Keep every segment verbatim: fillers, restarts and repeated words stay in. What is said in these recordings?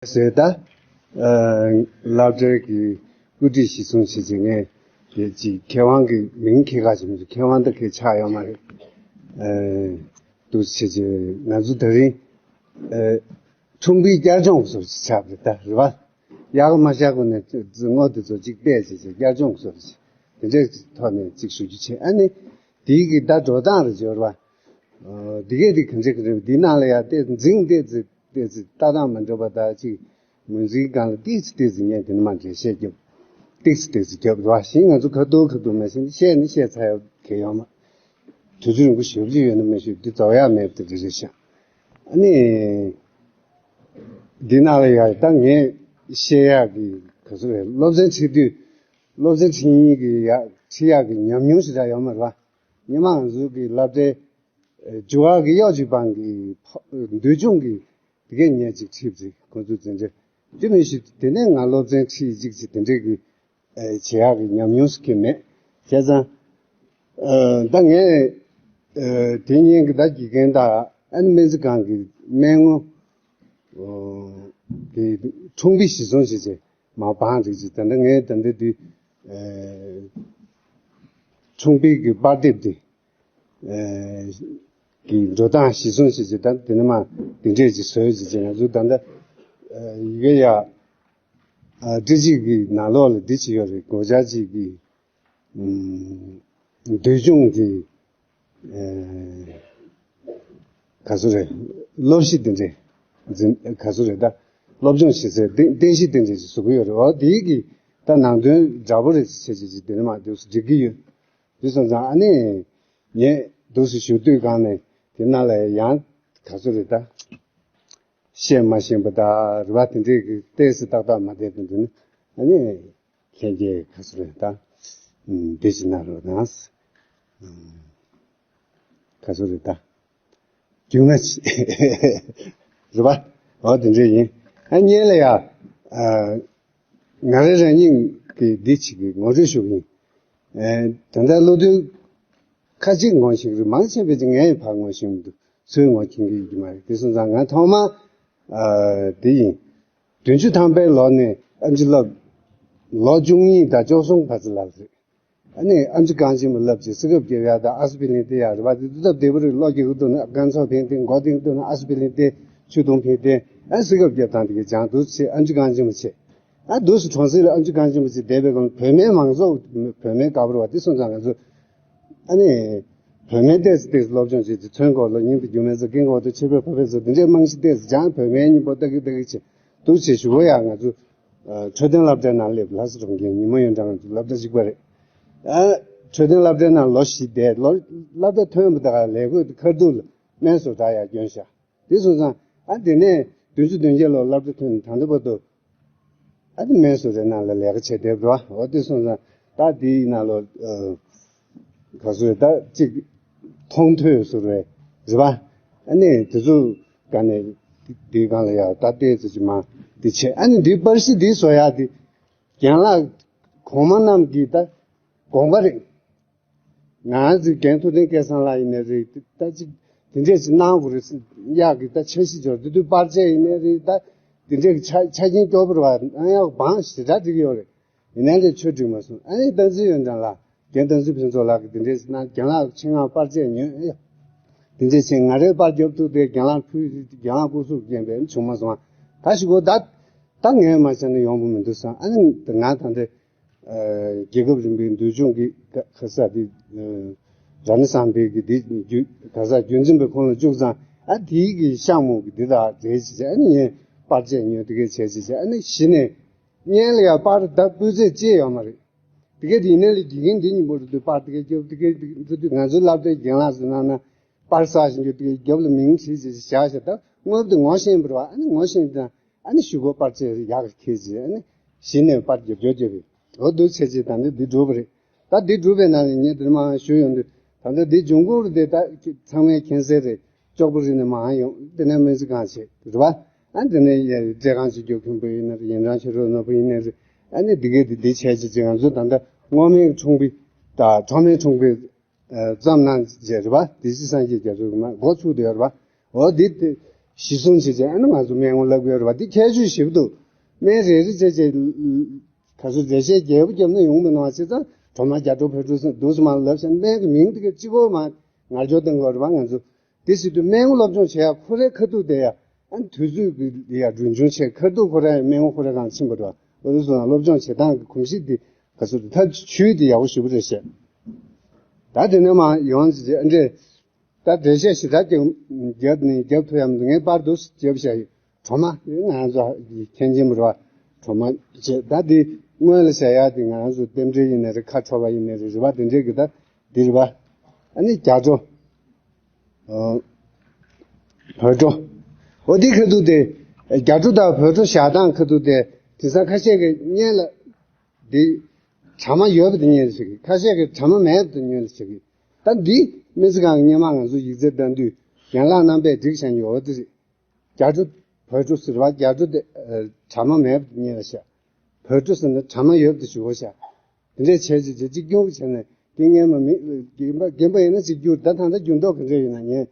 ཟེར་ད། ཨ། སློབ་གྲྭའི་གི་དབུ་ཁྲིད་གཞི་བཟུང་བྱས་ཅིག་ངས་དེ་ཅིག་མཁས་དབང་གི་མིང་ཁྱེད་ག་ཅིག་མི་འདུག་མཁས་དབང་ད་ཁྱེད་ཆགས་ཡོད་མ་རེད། ཨ། འདུག་བྱས་ཅིག་ང་ཚོ་དེ་རིང་ཨ། ཁྲོམ་སྐོར་བསྐྱར་སྦྱོང་བཟོ་ཅིག་ཆགས་པ་རེད་ད། རེད་པ། ཡག་མ་ཤག་གོ་ནས་ངོ་དེ་ཚོ་གཅིག་བལྟས་བྱས་བྱས་བསྐྱར་སྦྱོང་བཟོ་རེ་བྱས། དེ་འདྲའི་ཐོག་ནས་གཅིག་ཞུ་རྒྱུ་བྱས། ཨ་ནི་དེའི་གི་ད་འགྲོ་སྟངས་རེ་བྱས་ར་བ། འདི་གས་དེ་ག་འདྲ་ག་འདྲ་འདི་ནང་ལ་ཡ་ཏོག་ཙམ་འཛིང་ཏོག་ཙམ་ཏོག་ཙམ་ལྟ་སྟངས་མ་འདྲ་བ་དང་གཅིག་ངོས་འཛིན་སྒང་ལ་ཏོག་ཙམ་ཏོག་ཙམ་ངས་དེ་ནི་མ་འདྲ་བཤད་རྒྱབ། ཏོག་ཙམ་ཏོག་ཙམ་རྒྱབ་ར་བ། གཞན་ང་ཚོ་ཁ་ཐུག་ཁ་ཐུག་མ་བཤད་ན་བཤད་ནི་བཤད་ཚར་ཡ་གལ་ཡོད་མ། དུས་ཚོད་རིང་པོ་ཞེ་པོ་ཅིག་ཡོད་ན་མ་ཞུ་འདི་རྫོགས་ཡག་མེད་པ་དེ་འདྲ་རེད་ཤག་ཨ་ནི། འདི་ནང་ལ་ཡ་ད་ངས་བཤད་ཡག་གི་ག་ཚོད་རེད། སློབ་ཚན་ཁྲིད་དུས་སློབ་ཚན་ཁྲིད་མཁན་གྱི་ཡ་ཁྲིད་ཡག་གི་ཉམས་མྱོང་ཞེ་དྲག་ཡོད་མ་རེད་པ། སྔོན་མ་ང་ཚོ་གི་སློབ་གྲྭའི་ཨ་འཇུ་ཨ་གི་གཡོག་གཅིག་པང་གི་འདུལ་སྦྱོང་གི་དེ་གས་ངས་ཅིག་ཁྲིད་པ་རེད། ཁོ་ཚོ་འཛིན་གྲྭ་དེ་མི་ཤེས། དེ་ནས་ང་སློབ་ཚན་ཁྲིད་ཅིག་ཅིག་དེ་འདྲས་ཀྱི་ཨ་བྱེད་ཡག་གི་ཉམས་མྱོང་ཞིག་གི་མེད། བྱས་ཙང་ཨ་ད་ངས་ཨ་དེ་སྔོན་གྱི་ད་དགེ་རྒན་དང་ཨ་ནི་སྨན་རྩིས་ཁང་གི་སྨན་ངོ་ཨ་གི་ཁྲོམ་སྐོར་གཞི་བཟུང་བྱས་བྱས་མ་བང་རིགས་ཅིག་ད་ལྟ་ངས་ད་ལྟ་འདི་ཨ་ཁྲོམ་སྐོར་གྱི་པར་དེབ་འདི་ཨ་གི་འགྲོ་སྟངས་གཞི་བཟུང་བྱས་བྱས་ད་དེ་ནས་མ་འདི་འདྲས་ཅིག་བཟོས་བྱས་བྱས་ང་ཚོ་ད་ལྟ་ཨ་ཡི་གེ་ཡ་ཨ་སྤྲི་གཅིག་གི་ནང་ལོགས་ལ་འདི་ཅིག་ཡོད་རེད། སྒོ་ལྕགས་གཅིག་གི་ཨ་འདུལ་སྦྱོང་གི་ཨ་ག་ཚོད་རེད། སློབ་གཞི་དེ་འདྲས་འཛིན་ག་ཚོད་རེད་ད། སློབ་སྦྱོང་བྱེད་སའི་རྟེན་རྟེན་གཞི་དེ་འདྲས་ཅིག་བཟོ་གི་ཡོད་རེད། འོ་དེའི་གི་ད་ནང་དོན་འདྲ་པོ་རེད་བྱས་བྱས་བྱས་དེ་ནས་མ་འདུག་སེ་འགྲིག་གི་ཡོད། དེ་སོང་ཙང་ཨ་ནི་ངས་འདུག་སེ་ཞུ་དུས་སྒང་ནས་དེ་ནང་ལ་ཡང་ག་ཚོད་རེད་ད། བཤད་མ་ཤེས་པ་ད་རེད་པ། དེ་འདྲས་ཀྱི་ཏོག་ཙམ་ཏག་ཏག་མ་བསྡད་པ་འདུག་ན་ཨ་ནི་ལྷན་རྒྱས་ག་ཚོད་རེད་ད། ཨུམ། འདི་ཅི་ན་རོ་དང་། ཨུམ། ག་ཚོད་རེད་ད། རྒྱུས་མངའ་ཆེ་རེད་པ། འོ་དེ་འདྲས་ཡིན། ཨ་སྔོན་ལ་ཡ་ཨ་ང་རང་རང་ཉིད་ཀྱི་འདི་ཅིག་གི་ངོ་སྤྲོད་ཞུ་གི་ཡིན། ཨ་ད་ལྟ་བློ་མཐུན་ཁ་ཅིག་ངོ་ཤེས་ཀྱི་རེད། མང་ཆེ་བས་ཀྱང་ངས་ཕར་ངོ་ཤེས་མི་འདུག་ཚུར་ངོ་མཁྱེན་གྱི་ཡོད་ཀྱི་མ་རེད། དེ་སོང་ཙང་ང་ཐོག་མ་ཨ་དེ་ཡིན། བདུན་ཅུ་ཐམ་པའི་ལོ་ནས་ཨེམ་ཆི་བསླབ། ལོ་བཅུ་གཉིས་དང་བཅུ་གསུམ་བར་དུ་བསླབ་རེད། ཨ་ནི་ཨེམ་ཆི་རྐང་འཇིམ་བསླབ་བྱས་སེ་ཁབ་རྒྱབ་ཡག་དང་ཨ་སི་པི་ལིན་སྟེར་ཡག་རེད་པ། དེ་དུས་སྟབས་བདེ་པོ་རེད། གློ་རྒྱག་གི་འདུག་ན་རྐང་ཚོགས་ཕན་ཏེ། མགོ་རྟིང་འདུག་ན་ཨ་སི་པི་ལིན་སྟེར། ཆུ་དུང་ཕན་ཏེ། ཨ་སེ་ཁབ་རྒྱབ་སྟངས་དེ་གའི་སྦྱང་དུས་ཚེ་ཨེམ་ཆི་རྐང་འཇིམ་བྱས། ཨ་འདུག་སེ་གྲོང་གསེབ་ལ་ཨེམ་ཆི་རྐང་འཇིམ་བྱས་བསྡད་པའི་སྒང་བོད་སྨན་མང་ཚོགས་བོད་སྨན་དཀར་པོ་རེད་པ། དེ་སོང་ཙང་ང་ཚོ་ཨ་ནི་བོད་སྨན་ཏོག་ཙམ་ཏོག་ཙམ་སློབ་སྦྱོང་བྱས་ཏེ་ཚོན་སྐོར་ལ་སྙིང་དང་རྒྱུ་མའི་རྩ། རྐན་སྐོར་དང་མཆེར་པའི་ཕོ་བའི་རྩ། འདི་འདྲའི་རྨང་གཞི་ཏོག་ཙམ་སྦྱངས། བོད་སྨན་སྙིང་པོ་ལྟ་གི་ལྟ་གི་བྱས། འདུག་བྱས་གཞུག་གུ་ཡང་ང་ཚོ་ཨ་འཕྲོད་བསྟེན་སློབ་གྲྭའི་ནང་སླེབས། ལྷ་ས་གྲོང་ཁྱེར་ཉི་མ་ཡོན་ཀྲང་ང་ཚོ་སློབ་གྲྭ་གཅིག་པ་རེད། ཨ་འཕྲོད་བསྟེན་སློབ་གྲྭའི་ནང་ལོ་བཞི་བསྡད། ལོ་སློབ་གྲྭ་ཐོན་པ་དང་ལས་བགོས་དེ་ཁ་ཐུག་ལ་སྨན་བཟོ་གྲྭ་ཡར་བསྐྱོན་ཤག་དེ་སོང་ཙང་ཨ་དེ་ནས་བདུན་ཅུ་དོན་བརྒྱད་ལོ་སློབ་གྲྭ་ཐོན་ནས་ད་ལྟ་བར་དུ་ཨ་དེ་སྨན་བཟོ་གྲྭའི་ནང་ལ་ལས་ཀ་བྱས་བསྡད་པ་རེད་པ། འོ་དེ་སོང་ཙང་ད་དེའི་ནང་ལོ་ཨ་ག་ཚོད་ད་ཅིག་མཐོང་ཐོས་བཟོ་རེད་རེད་པ། ཨ་ནི་དེ་ཚོ་ག་ནས་དེའི་སྒང་ལ་ཡ་ད་ལྟའི་ཚོད་ཅིག་མ་དེ་བྱས། ཨ་ནི་འདི་པར་ཤི་འདི་བཟོ་ཡག་དེ་རྒན་ལགས་གོང་མ་རྣམས་ཀྱི་ད་དགོངས་པ་རེད། ང་ཚོའི་རྒན་ཐུབ་བསྟན་སྐལ་བཟང་ལགས་ཡིན་ནའི་རེད། ད་ཅིག་དེ་འདྲས་ཅིག་གནང་དགོས་རེད་ཟེར་ཡག་གི་ད་འཆར་གཞི་འབྱོར། དེ་དུས་པར་ཆས་ཡིན་ནའི་རེད། ད་དེ་འདྲས་ཀྱི་ཆ་ཆ་རྐྱེན་སྐྱོ་པོ་རེད་པ། ཨ་ཡག་བང་ཞེ་དྲག་འགྲིག་ཡོད་རེད། ཡིན་ནའི་ལས་ཆོས་འགྲིག་མ་སོང་། ཨ་ནི་བསྟན་འཛིན་ཡོན་ཀྲང་ལགས། རྒན་བསྟན་འཛིན་ཕུན་ཚོགས་ལགས་ཀྱིས་དེ་འདྲས་ཟེར་ན། རྒན་ལགས་ཆེད་མངགས་པར་ཆས་ཉོས་ཨེ། དེ་འདྲས་བྱས་ང་རའི་པར་རྒྱབ་ཐུབ་དེ་རྒན་ལགས་ཕུལ། རྒན་ལགས་སྐུ་གཟུགས་རྒན་པས་བྱུང་མ་སོང་། ད་ཞུ་གོ་ད་ད་ངས་མ་བྱས་ན་ཡོང་པོ་མི་འདུག་བསམ། ཨ་ནི་ང་ད་ལྟ་ཨ་རྒྱལ་ཁབ་རིམ་པའི་འདུལ་སྦྱོང་གི་ག་ག་ས་དེ་ཨ་ར་ནི་སམ་བྷི་གི་དེ་རྒྱུ་ག་ས་རྒྱུན་འཛིན་པའི་ཁོངས་ལ་བཅུག་ཙང་། ཨ་དེའི་གི་ཤག་མོ་གི་དེ་དག་རེད་ཅེས་བྱས། ཨ་ནི་ངས་པར་ཆས་ཉོས་དེ་གས་བྱས་ཅེས་བྱས། ཨ་ནི་གཞི་ནས་སྔོན་ལ་ཡ་པར་ད་སྤུས་ཚད་ཅི་ཡང་ཡོད་མ་རེད། དེ་གས་དེ་ཡིན་ནའི་ལས་དགེ་རྒན་འདི་གཉིས་པོ་རེད་འདུག་པར་དེ་གས་རྒྱབ་དེ་གས་འདི་འདུག་ང་ཚོའི་སློབ་གྲྭའི་རྒན་ལགས་ཟེར་ན་ན། པར་བསགས་བཞིན་རྒྱུ་དེ་རྒྱབ་ལ་མིང་བྲིས་བྱས་བཞག་བྱས། ད་དངོས་པོ་དེ་ངོ་ཤེས་པ་རེད་པ། ཨ་ནི་ངོ་ཤེས་དང་ཨ་ནི་ཞུ་སྒོ་པར་ཆས་ཡག་གི་ཁྱེར་བྱས། ཨ་ནི་གཞི་ནས་པར་རྒྱབ་རྒྱབ་རྒྱབ་པས། འོ་འདུག་བྱས་བྱས་ད་ནི་འདི་གྲུབ་པ་རེད། ད་འདི་གྲུབ་པའི་ནང་ནས་ངས་འདིར་མར་ཞུ་ཡོང་དུས། ད་ལྟ་འདི་འབྱུང་ཁུངས་དེ་ད་ཚང་མས་མཁྱེན་གསལ་རེད། ལྕོག་པོ་རི་ནས་མར་ཡོང་། དེ་ནས་སྨན་རྩིས་ཁང་བྱས་རེད་པ། ཨ་དེ་ནས་ཡ་བཀྲས་ཁང་ཆོས་རྒྱལ་མཁན་པོ་ཡིན་ན་རེད། ཡུན་ཀྲང་ཆོས་གྲགས་ནོར་བུ་ཡིན་ན་རེད། ཨ་ནི་འདི་གས་འདི་འདི་བྱས་བྱས་བྱས་ང་ཚོ་ད་ལྟ་སྔོ་སྨན་ཁྲོམ་སྐོར་དང་ཁྲོག་སྨན་ཁྲོམ་སྐོར་ཨ་བརྩམས་གནང་བྱས་རེད་པ། བདེ་སྐྱིད་སངས་རྒྱས་རྒྱ་མཚོ་གི་མ་འགོ་ཚུགས་བསྡད་ཡོད་རེད་པ། འོ་འདི་དེ་ གཞི་བཟུང་བྱེད་ཅེས་ཨ་ནི་ང་ཚོ་སྨན་ངོ་ལབ་དགོས་རེད་བ། འདི་ཁྱད་ཆོས་ཞིབ་འདུག་སྨན་རེ་རེ་བྱས་བྱས་ག་ཚོད་འགྲེལ་བཤད་རྒྱས་པོ་བརྒྱབ་ན་ཡོང་མི་འདུག་བ། བྱས་ཙང་གྲོ་མ་རྒྱ་གྲོ་བོད་གྲོ་ཟེར་འདུག་སེ་མ་ལབ་བྱས་སྨན་གྱི་མིང་དེ་ག་གཅིག་པོ་མ་ངར་སྦྱོར་བཏང་དགོས་རེད་བ། ང་ཚོ་དེ་བྱེད་དུས་སྨན་ངོ་སློབ་སྦྱོང་བྱེད་ཡ་ཁོ་རའི་ཁ་ཐུག་དེ་ཡ་ཨ་ནི་དུས་ཚོད་ཀྱི་ཡ་གྲོན་ཆུང་བྱས་ཁ་ཐུག་ཁོ་རའི་སྨན་ངོ་ཁོ་རའི་སྒང་ཕྱིན་པ་རེད་བ། འོ་དེ་སོང་ན་སློབ་སྦྱོང་བྱེད་སྟངས་ཀྱི་གོམས་གཤིས་དེ་ག་ཚོད་ཐབས་ཇུས་དེ་ཡག་པོ་ཞེ་པོ་རེད་བཤད། ད་དེ་ནས་མ་ཡོང་ཅི་ཅི་ཨ་འདྲས། ད་འགྲེལ་བཤད་ཞེ་དྲག་རྒྱབ་ནས་རྒྱབ་ཐུབ་ཡ་མི་འདུག་ངས་པར་འདུག་རྒྱབ་བཞག་ཡོད། གྲོ་མ་ང་ཚོ་མཁྱེན་མཁྱེན་པ་རེད་བ། གྲོ་མ་བྱས་ད་འདི་སྔོན་ལ་བྱ་ཡ་འདི་ང་རང་ཚོ་རྟེན་འབྲེལ་ཡིན་ནའི་རེད། ཁ་འཕྲོ་བ་ཡིན་ནའི་རེད། རེད་བ། དེ་འདྲས་ཀྱི་ད་འདི་རེད་བ། ཨ་ནི་རྒྱ་གྲོ། ཨོ། བོད་གྲོ། འོ་འདི་ཁ་ཐུག་དེ་རྒྱ་གྲོ་དང་བོད་གྲོ་བཞག་སྟངས་ཁ་ཐུག་དེ་དེང་སང་ཁ་ཤས་ཀྱིས་སྔོན་ལ་འདི་གྲ་མ་ཡོད་པ་དེ་སྔོན་ལ་བྱེད་ཀྱི། ཁ་ཤས་ཀྱིས་གྲ་མ་མེད་པ་དེ་སྔོན་ལ་བྱེད་ཀྱི། ད་འདི་སྨན་རྩིས་ཁང་གི་སྔོན་མ་ང་ཚོ་ཡིག་ཚད་བཏང་དུས་ཡན་ལག་རྣམ་པས་བསྒྲིགས་བཞག་ཡོད་པ་དེ་རེད། རྒྱ་གྲོ་བོད་གྲོ་ཟེར་བ། རྒྱ་གྲོ་དེ་ཨ་གྲ་མ་མེད་པ་དེ་སྔོན་ལ་བྱས། བོད་གྲོ་ཟེར་ན་གྲ་མ་ཡོད་པ་དེ་ཞུ་བ་བྱས། དེ་འདྲས་བྱས་བྱས་བྱས་གཅིག་གྱུར་བྱས་ནས་དེ་སྔོན་མ་མི་རྒན་པ་རྒན་པ་ཡིན་ན་གཅིག་གྱུར། ད་ད་ལྟ་འགྱུར་ལྡོག་ག་འདྲས་ཡོད་ན་ངས་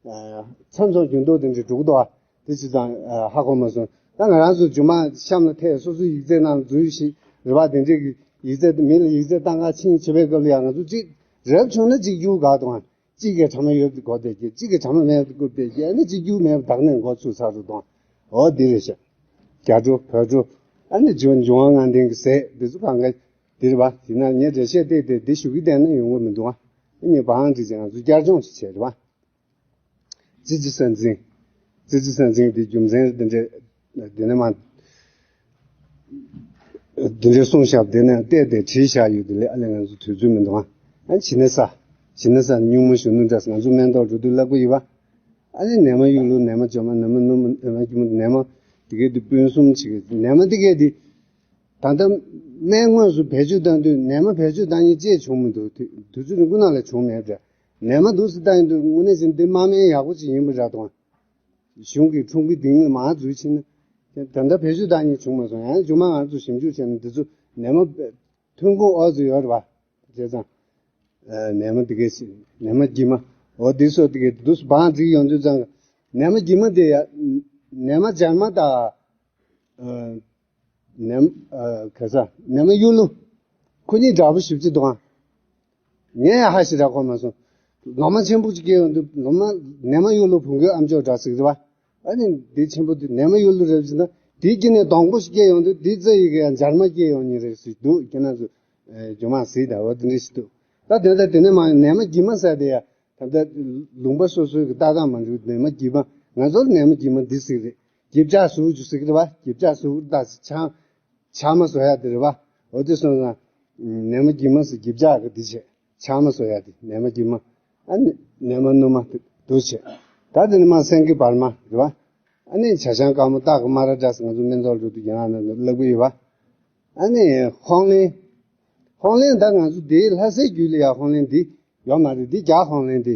མཚམས་མཚམས་འགྱུར་ལྡོག་དེ་འདྲས་འགྲོ་གི་འདུག་ཨ། དེ་ཅི་ཙང་ཧ་གོ་མ་སོང་། ད་ང་རང་ཚོ་རྒྱུ་མ་གཤམ་ལ་ཐེ་སོ་སོའི་ཡིག་ཚད་ནང་འཛུལ་ཞིག་རེད་བ། དེ་འདྲས་ཀྱི་ཡིག་ཚད་དེ་མི་ལ་ཡིག་ཚད་བཏང་ག་ཕྱིན་བྱེད་པའི་སྐབས་ལ་ཡང་ང་ཚོ་གཅིག་རབ་བྱུང་ན་གཅིག་གྱུར་དགའ་དང་། གཅིག་གིས་གྲ་མ་ཡོད་པ་དེ་གོ་བསྡད་ཀྱི། གཅིག་གིས་གྲ་མ་མེད་པ་དེ་གོ་བསྡད་ཀྱི། ཨ་ནི་གཅིག་གྱུར་མེད་པ་བདག་ནི་མགོ་ཚོས་ཚར་འགྲོ་དང་། འོ་འདི་རེད་ཤག་རྒྱ་གྲོ་བོད་གྲོ་ཨ་ནི་འབྱུང་འབྱུང་བ་ལྔ་ལྡན་གྱི་ཟས་འདི་ཚོ་གང་ག་འདི་རེད་བ། དེ་ན་ངས་འགྲེལ་བཤད་བལྟས་ཏེ་འདི་ཞུ་གི་བསྡད་ན་ཡོང་གི་མི་འདུག་ཨ། ཨ་ནི་བང་འགྲིག་ཅིང་ང་ཚོ་བསྐྱར་སྦྱོང་ཞིག་བྱས་རེད་བ། ཙི་ཙི་ས་འཛིན། ཙི་ཙི་ས་འཛིན་འདི་རྒྱུ་མཚན་འདི་འདྲས་འདི་ནས་མ། འདི་འདྲས་གསུངས་བཞག་འདི་ནས་བལྟས་ཏེ་བྲིས་བཞག་ཡོད། དེ་ལས་ཨ་ལས་ང་ཚོ་དུས་ཚོད་མི་འདུག་ཨ། ཨ་ཕྱི་ནས་ས། ཕྱི་ནས་ས་སྨྱུག་མ་གཞོན་ནུ་འདྲ་ང་ཚོ་སྨན་ཐོག་འགྲོ་དུས་ལབ་གི་ཡོད་པ། ཨ་ནི་ནད་མ་གཡུ་ལུ་ནད་མ་འཇོ་མ་ནད་མ་ནུ་མ་ནད་མ་སྐྱིད་མ་ནད་མ་དེ་གས་དེ་སྤུན་གསུམ་ཅིག་གི་ནད་མ་དེ་གས་དེ། ད་ལྟ་སྨན་དངོས་སུ་བེད་སྤྱོད་བཏང་དུས་ནད་མ་བེད་སྤྱོད་བཏང་མཁན་ཅིག་བྱུང་མི་འདུག་དུས་དུས་ཚོད་རིང་པོ་ནང་ལ་བྱུང་མེད་པ་འདྲ། ནད་མ་འདུག་སེ་བཏང་ཡིན་དུས་དངོས་གནས་བྱས་ན་འདི་མ་སྨན་ཡག་པོ་ཅིག་ཡིན་པ་འདྲ་དང་། གཞུང་གི་ཁྲོམ་གྱི་སྡིངས་མི་མང་འཛུལ་ཕྱིན་ན། ད་ལྟ་བེད་སྤྱོད་བཏང་མཁན་བྱུང་མ་སོང་། ཡང་མཇུག་མ་ང་ཚོ་ཞིབ་འཇུག་བྱས་ན་འདི་ཚོ་ནད་མ་ཐོན་ཁུངས་ཨོ་ཙི་ཡོད་རེད་བ། བྱས་ཙང་། ནད་མ་དེ་གས་ཤི་ནད་མ་སྐྱིད་མ། འོ་འདི་སོགས་དེ་གས་འདུག་སེ་བང་བསྒྲིགས་ཡོང་དུས་ཙང་། ནད་མ་སྐྱིད་མ་དེ་ཡ། ནད་མ་སྦྱར་མ་དང་། ནམ། ཨ། ག་ས་ནམ་གཡུ་ལོ། ཁོ་གཉིས་འདྲ་པོ་ཞིབ་ཅིག་འདུག་ཨང་། ངས་ཡང་ཧ་ཞེ་དྲག་གོ་མ་སོང་། ལོ་མ་ཆེན་པོ་ཅིག་སྐྱེས་ཡོང་དུས་ལོ་མ་ནམ་གཡུ་ལོ་བོང་གུའི་ཨ་མཆོག་འདྲ་ཟིག་རེད་བ། ཨ་ནི་འདི་ཆེན་པོ་འདི་ནམ་གཡུ་ལོ་རེད་ཟེར་ན་དེའི་དཀྱིལ་ནས་སྡོང་པོ་ཞིག་སྐྱེས་ཡོང་དུས་དེའི་རྩ་ཡི་གེ་ཡང་སྦྱར་མ་སྐྱེས་ཡོང་ནི་རེད་ཟེར་འདུག་ཁྱེད་རང་ཚོ་ཨ་ཇོ་མང་ཟིག་ད་འོ་དེ་འདྲ་ཞིག་འདུག་ད་དེ་འདྲ་དེ་ནས་མ་ནམ་གྱི་མ་ཟེར་དེ་ཡ། ད་ལྟ་ལུང་པ་སོ་སོའི་གི་ལྟ་སྟངས་མ་འགྲིག་ནད་མ་གྱི་མ། ང་ཚོར་ནད་མ་གྱི་མ་འདི་ཟིག་རེད། གྱི་བྱ་ཟུག་ཅུ་ཟིག་རེད་བ། གྱི་བྱ་ཟུག་ད་ཆང་ཆང་མ་བཟོ་ཡ་དེ་རེད་བ། འོ་དེ་སོང་ཙང་ནད་མ་གྱི་མ་ཟིག་གྱི་བྱ་གི་འདི་བྱས་ཆང་མ་བཟོ་ཡ་དེ་ནད་མ་གྱི་མ། ཨ་ནི་ནད་མ་སྣུམ་མ་དེ་འདུག་བྱས། ད་དེ་ནི་མ་སེང་གེ་བར་མ་རེད་བ། ཨ་ནི་བྱ་ཆང་དཀར་མོ་སྟག་གི་མ་ར་འདྲ་ཟིག་ང་ཚོ་སྨན་ཐོག་འགྲོ་དུས་ཡང་ན་ལབ་གི་ཡོད་བ། ཨ་ནི་ཧོང་ལེན། ཧོང་ལེན་ད་ང་ཚོ་འདིའི་ལྷ་སའི་རྒྱུད་ལ་ཡ་ཧོང་ལེན་འདི་ཡོད་མ་རེད། འདི་རྒྱ་ཧོང་ལེན་འདི།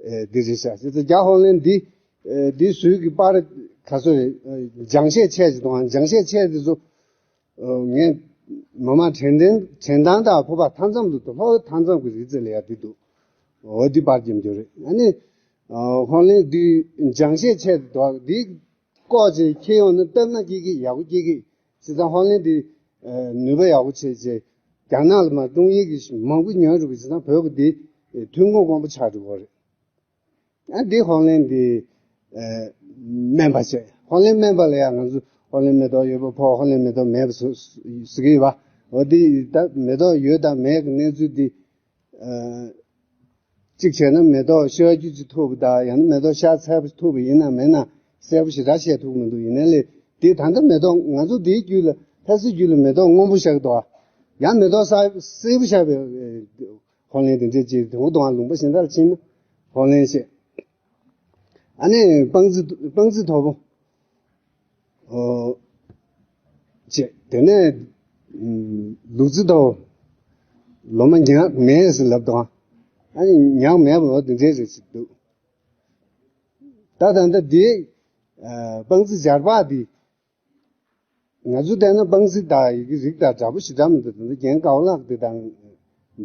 ཨེ་འདི་རེད་ཤག་ཅེས་རྒྱ་ཧོང་ལེན་འདི། ཨེ་འདི་སུས་ཀྱི་པར་ག་ཚོད་རེད། ཨེ་སྦྱང་བཤད་ཆས་ཅིག་དང་སྦྱང་བཤད་ཆས་འདི་ཚོ། ཨེ་ངས་མ་མ་དྲན་དྲན་དྲན་ཐང་དང་ཕོ་བ་མཐའ་མཚམས་དུ་ལྷོ་མཐའ་མཚམས་ཀྱི་རིག་རྩལ་ལ་ཡ་འདི་འདུག་འོ་འདི་པར་རྒྱབ་རྒྱུ་རེད། ཨ་ནི། ཨེ་ཧོང་ལེན་འདི་སྦྱང་བཤད་ཆས་འདི་འདི། ལྐོག་ཅིག་ཁྱེར་ཡོང་ན་སྟབས་ན་སྐྱིད་ཀི་ཡག་པོ་སྐྱིད་ཀི། བྱས་ཙང་ཧོང་ལེན་འདི་ནུས་པ་ཡག་པོ་བྱས་རྗེས་རྒྱ་ནག་ལ་མ་ཀྲུང་ཡིག་གི་མང་པོ་ཉོས་འགྲོ་གི། བྱས་ཙང་བོད་ཀྱི་འདི་ཐོན་ཁུངས་དཀོན་པོ་ཆགས་འགྲོ་གི་རེད། ཨ་འདི་ཧོང་ལེན་འདི་སྨན་པ་བྱས། ཧོང་ལེན་སྨན་པ་ལ་ཡང་ང་ཚོ་ཧོང་ལེན་མེ་ཏོག་ཡོད་པ་ཕོག་ཧོང་ལེན་མེ་ཏོག་མེད་པ་ཟེར་གི་ཡོད་པ། འོ་འདི་ད་མེ་ཏོག་ཡོད་དང་མེད་ཀྱི་གནས་ཚུལ་འདི། གཅིག་བྱས་ན་མེ་ཏོག་ཤ་རྒྱུས་ཅིག་ཐུག་པ་དང་ཡང་ན་མེ་ཏོག་ཤ་ཚ་པོ་ཐུག་པ་ཡིན་ན་མེད་ན་གསལ་པོ་ཞེ་དྲག་བཤད་ཐུབ་མི་འདུག་ཡིན་ནའི་ལས་དེ་ད་ལྟ་མེ་ཏོག་ང་ཚོ་འདིའི་རྒྱུད་ལ་ལྷ་སའི་རྒྱུད་ལ་མེ་ཏོག་སྔོན་པོ་བཞག་འདུག་ཡང་མེ་ཏོག་གསལ་པོ་བཞག་པའི་ཧོང་ལེན་དེ་འདྲས་ཅིག་དེ་འུ་དུང་ལུང་པ་གཞན་དག་ལ་ཕྱིན་ན་ཧོང་ལེན་བཤད། ཨ་ནི་སྤང་རྩི་སྤང་རྩི་དོ་པོ། ཨོ། ཅེས་དེ་ནས་ལུག་རྫི་དང་ལོ་མ་ཉག་མེད་ཟེར་ལབ་དང་། ཨ་ནི་ཉག་མེད་པ་འོ་དེ་འདྲས་རེད་ཟེར་འདུག་ད་ད་ལྟ་འདི་སྤང་རྩི་སྦྱར་བག་འདི་ང་ཚོ་བལྟས་ན་སྤང་རྩི་དང་ཡི་གེ་རིགས་དང་འདྲ་པོ་ཞེ་དྲག་མི་འདུག་ད་ལྟ་རྒན་དཀར་ལགས་འདི་དང་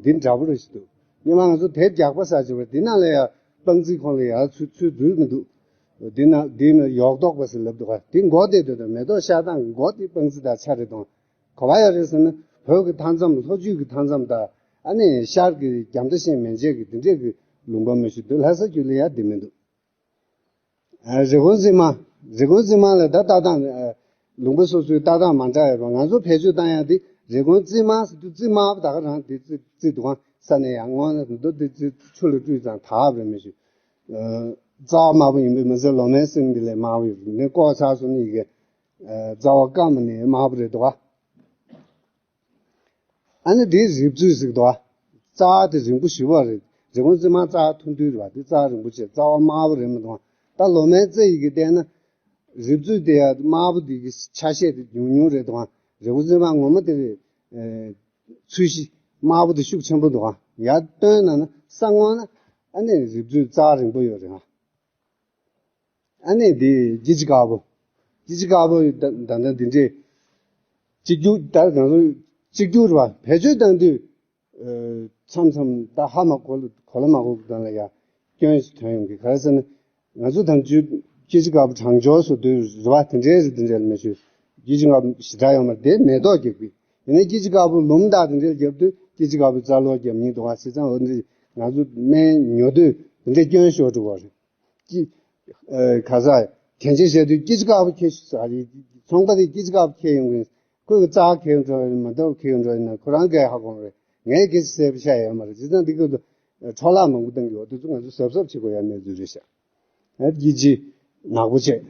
འདི་འདྲ་པོ་རེད་ཟེར་འདུག་ཉི་མ་ང་ཚོ་དེབ་རྒྱག་པ་ཟ་བྱས་པ་འདི་ནང་ལ་ཡང་སྤང་རྩི་ཁོང་ལ་ཡང་ཚུར་ཚུར་འཛུལ་མི་འདུག་འདི་ན་འདི་ནི་ཡོག་ཏོག་པ་ཟེར་ལབ་འདུག་ག། འདི་མགོ་དེ་དེ་དང་མེ་ཏོག་ཤར་སྟངས་ཀྱི་མགོ་དེ་སྤང་རྩི་དང་ཆ་རེ་དང་ག་བ་ཡོད་རེད་ཟེར་ན། བོད་ཀྱི་མཐའ་མཚམས་ལྷོ་རྒྱུད་ཀྱི་མཐའ་མཚམས་དང་ཨ་ནི་ཤར་གྱི་རྒྱ་མཐའ་ཤེས་མན་ཆད་ཀྱི་དེ་འདྲས་ཀྱི་ལུང་པ་མ་ཞིག་འདུག། ལྷ་ས་རྒྱུད་ལ་ཡང་དེ་མི་འདུག། ཨ། རི་ཀོན་རྩེ་མ། རི་ཀོན་རྩེ་མ་ལ་ད་ལྟ་སྟངས། ཨ། ལུང་པ་སོ་སོའི་ལྟ་སྟངས་མ་འདྲ་ཡོད་པ། ང་ཚོ་བེད་སྤྱོད་བཏང་ཡག་དེ་རི་ཀོན་རྩེ་མ་ཟེར་དུས་རྩེ་དམར་པོ་ད་ག་རང་དེ་རྩེ་རྩེ་དུ་གང་ས་ནས་ཡང་སྔོན་ལ་འདུག་དེ་རྩེ་ཆུ་ལ་བཀྲུས་ཙང་དག་པ་རེད་མི་ཞུ། ཨ། རྩ་བ་དམར་པོ་ཡིན་པས་མི་ཚད་ལོ་མའི་སེམས་འདི་ལས་དམར་པོ་ཡོད་རེད། ནས་ལྐོག་ཚགས་སུ་ནི་ཡི་གེ། ཨ། རྩ་བ་དཀར་མོ་ནས་དམར་པོ་རེད་འདུག་ག། ཨ་ནི་དེ་རིབ་ཚུལ་ཟེར་གི་འདུག་བ། རྩ་དེ་རིང་པོ་ཞེ་པོ་རེད། རི་ཀོན་རྩེ་མ་རྩ་ཐུང་ཐུང་རེད་བ། དེ་རྩ་རིང་པོ་ཆེ། རྩ་བ་དམར་པོ་རེད་མི་འདུག་བ། ད་ལོ་མའི་རྩེ་ཡི་གེ་བལྟས་ན། རིབ་ཚུལ་དེ་ཡང་དམར་པོ་དེ་གི་ཆ་ཤས་དེ་ཉུང་ཉུང་རེད་འདུག་བ། རི་ཀོན་རྩེ་མ་ངོ་མ་དེ་རེད། ཨེ། ཚུལ་གཞི་དམར་པོ་དེ་ཤུགས་ཆེན་པོ་འདུག་བ། ཡར་བཏོན་ན་ན་ས་སྔོན་ན་ཨ་ནི་རིབ་ཚུལ་རྩ་རིང་པོ་ཡོད་རེད་བ། ཨ་ནི་འདི་སྐྱེ་འཆི་དཀར་པོ། སྐྱེ་འཆི་དཀར་པོ་ད་ད་ལྟ་འདི་འདྲས། གཅིག་གྱུར་ད་ང་ཚོ་གཅིག་གྱུར་བ་བེད་སྤྱོད་བཏང་དུས། ཨ། མཚམས་མཚམས་ད་ཧ་མ་གོ་གོ་ལ་མ་གོ་གི་སྒང་ལ་ཡ་སྐྱོན་ཞིག་ཐོན་ཡོང་གི། ག་རེ་ཟེར་ན། ང་ཚོ་དང་ཆུ་སྐྱེ་འཆི་དཀར་པོ་གྲང་སྦྱོར་བཟོ་དུས་རེད་བ། དེ་འདྲས་རེད་དེ་འདྲས་ལ་མི་ཞུ། སྐྱེ་འཆི་དཀར་པོ་ཞེ་དྲག་ཡོད་མ་རེད། དེ་མེ་ཏོག་རྒྱག་གི། ཡིན་ན་སྐྱེ་འཆི་དཀར་པོ་ལུམ་དང་དེ་འདྲས་རྒྱབ་དུས་སྐྱེ་འཆི་དཀར་པོ་རྩ་ལོག་རྒྱབ་ཉིན་དུ་བ་སི་ཚང་འོ་འདི་ང་ཚོ་སྨན་ཉོ་དུས་དེ་འདྲས་སྐྱོན་ཤོར་འགྲོ་བ་རེད། ཀྱི། ཨ། ག་ས། གན་ཆེ་བཤད་དུས་སྐྱེ་འཆི་དཀར་པོ་ཁྱེར་ཤོག་ཟེར་རེད། ཚོང་པ་དེ་སྐྱེ་འཆི་དཀར་པོ་ཁྱེར་ཡོང་གི། ཁོས་རྩ་ཁྱེར་འགྲོ་ཡིན་མ་གཏོགས་ཁྱེར་འགྲོ་ཡིན་ན་ཁོ་རང་གིས་ཧ་གོ་མ་རེད། ངས་སྐད་ཆ་གསལ་པོ་བཤད་ཡོད་མ་རེད། བྱས་ཙང་འདི་སྐབས་སུ་འཕྲོ་བརླག་མང་པོ་བཏང་གི་ཡོད། དེ་ཚོ་ང་ཚོ་གཟབ་གཟབ་བྱེད་དགོས་ཡ་གནས་ཚུལ་རེད་ཤག། ཨ། སྐྱེ་འཆི་ནག་པོ་བྱས།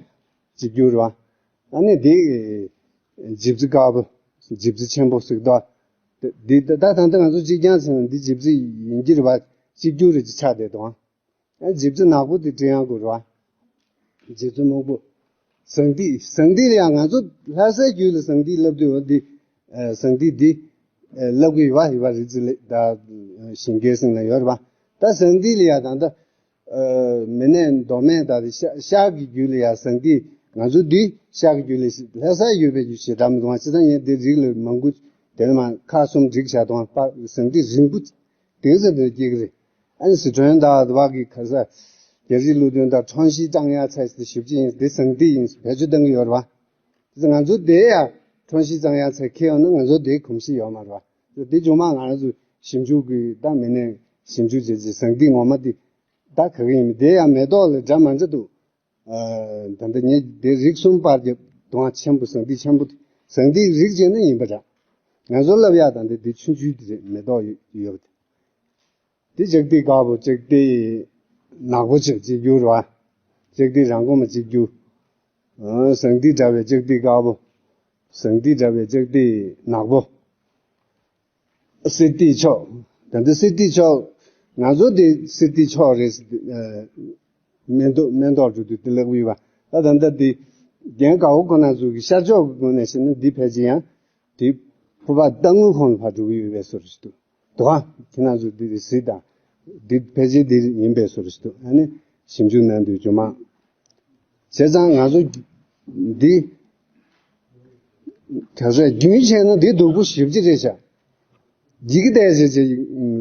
གཅིག་གྱུར་རེད་བ། ཨ་ནི་འདི་ལྗིབ་རྩི་དཀར་པོ། ལྗིབ་རྩི་ཆེན་པོ་ཟེར་གི་འདུག། འདི་ད་ད་ད་ལྟ་ང་ཚོ་གཅིག་རྐྱང་ཟེར་ན་འདི་ལྗིབ་རྩི་ཡིན་གྱི་རེད་བ། གཅིག་གྱུར་རེད་ཅེས་ཆགས་བསྡད་འདུག། ཨ། ལྗིབ་རྩི་ནག་པོ་དེ་དྲི་ཡང་དགོས་རེད་བ། ལྗིབ་རྩི་སྨུག་པོ། ཟངས་ཐིགས། ཟངས་ཐིགས་ལ་ཡང་ང་ཚོ་ལྷ་སའི་རྒྱུད་ལ་ཟངས་ཐིགས་ལབ་དུས་འོ་འདི། ཨ། ཟངས་ཐིགས་འདི། ཨ། ལབ་གི་ཡོད་པ་ཡོད་པ་རེད། རྩི་ལེ་ད་ཞིང་སྐྱེལ་ཟིང་ལ་ཡོད་རེད་པ། ད་ཟངས་ཐིགས་ལ་ཡང་ད་ལྟ། ཨ། མི་ནས་མདོ་སྨད་ད་ཤ་ཤར་གྱི་རྒྱུད་ལ་ཡང་ཟངས་ཐིགས། ང་ཚོ་འདི་ཤར་གྱི་རྒྱུད་ལ་ལྷ་སའི་ཡོད་པའི་རྒྱུད་ཞེ་དྲག་མི་འདུག་བ། བྱས་ཙང་ངས་འདི་རིགས་ལ་མང་པོ་དེ་ནས་མ་ཁག་གསུམ་སྒྲིག་བཞག་འདུག་བ། ཟངས་ཐིགས་རིང་པོ། དེང་སང་དེ་སྐྱེ་གི་རེད། ཨ་ནི་སི་ཁྲོན་དང་དེ་བ་གི་ག་ས། རྒྱལ་སྤྱིའི་ཀླུང་དོན་དང་ཁྲོན་ཤིས་ཀྲང་ཡ་ཚའི་དེ་ཞིབ་ཅིག་ཡིན། དེ་ཟངས་ཐིགས་ཡིན། བེད་སྤྱོད་གཏོང་གི་ཡོད་རེད་བ། དེ་ང་ཚོ་དེ་ཡ་ཁྲོན་ཤིས་ཀྲང་ཡ་ཚའི་ཁྱེར་ཡོང་ན་ང་ཚོ་དེའི་གོམས་གཤིས་ཡོད་མ་རེད་བ། དེ་ཆུང་མ་ང་རང་ཚོ་ཞིབ་འཇུག་གི་ད་མི་སྣས་ཞིབ་འཇུག་བྱས་རྗེས་ཟངས་ཐིགས་ངོ་མ་དེ་ད་ག་གི་ཡིན་མིན། དེ་ཡང་མེ་ཏོག་ལ་འདྲ་མ་འདྲ་འདུག། ཨ། ད་ལྟ་ངས་དེ་རིགས་གསུམ་པར་རྒྱབ་དུང་ཆེན་པོ། ཟངས་ཐིགས་ཆེན་པོ་དེ། ཟངས་ཐིགས་རིགས་བྱས་ན་ཡིན་པ་འདྲ། ང་ཚོ་ལབ་ཡག་ད་ལྟ་དེ་ཆུང་ཆུང་དེ་རེད། མེ་ཏོག་ཡོད་ཡོད་པ་དེ། དེ་ལྕགས་ཐིགས་དཀར་པོ། ལྕགས་ཐིགས་ནག་པོ་བྱས་གཅིག་གྱུར་བ། ལྕགས་ཐིགས་རང་གོ་མ་གཅིག་གྱུར། ཨ། ཟངས་ཐིགས་འདྲ་བའི་ལྕགས་ཐིགས་དཀར་པོ། ཟངས་ཐིགས་འདྲ་བའི་ལྕགས་ཐིགས་ནག་པོ། གསེར་ཐིགས་མཆོག། ད་ལྟ་གསེར་ཐིགས་མཆོག། ང་ཚོ་དེ་གསེར་ཐིགས་མཆོག་རེད། ཨ། མེ་ཏོག་མེ་ཏོག་འགྲོ་དུས་དེ་ལབ་ཀྱི་ཡོད་པ། ད་ད་ལྟ་དེ་རྒན་དཀར་པོ་ཁོ་ན་ཚོ་གི་ཤར་ཕྱོགས་ཀྱི་ངོས་ནས་བཤད་ན་འདི་ཕལ་ཆེར་ཡང་དེ་ཕུར་པ་རྟ་དངུལ་ཁོང་ལ་ཕར་འགྲོ་གི་ཡོད་པའི་བཟོ་འདྲ་ཞིག་འདུག། འདུག་ག། ཁྱེད་རང་ཚོ་འདི་རེད་གཟིགས་དང་། འདི་ཕལ་ཆེར་འདི་ཡིན་པའི་བཟོ་འདྲ་ཞིག་འདུག། ཨ་ནི་ཞིབ་འཇུག་གནང་དུས་ཇོ་མང་། བྱས་ཙང་ང་ཚོ་འདི་ག་ཚོད་རྒྱུན་ཆད་ན་འདི་སྡུག་པོ་ཞེ་པོ་ཅིག་རེད་ཤག། འཇིགས་ཀྱི་བསྡད་བྱས་བྱས་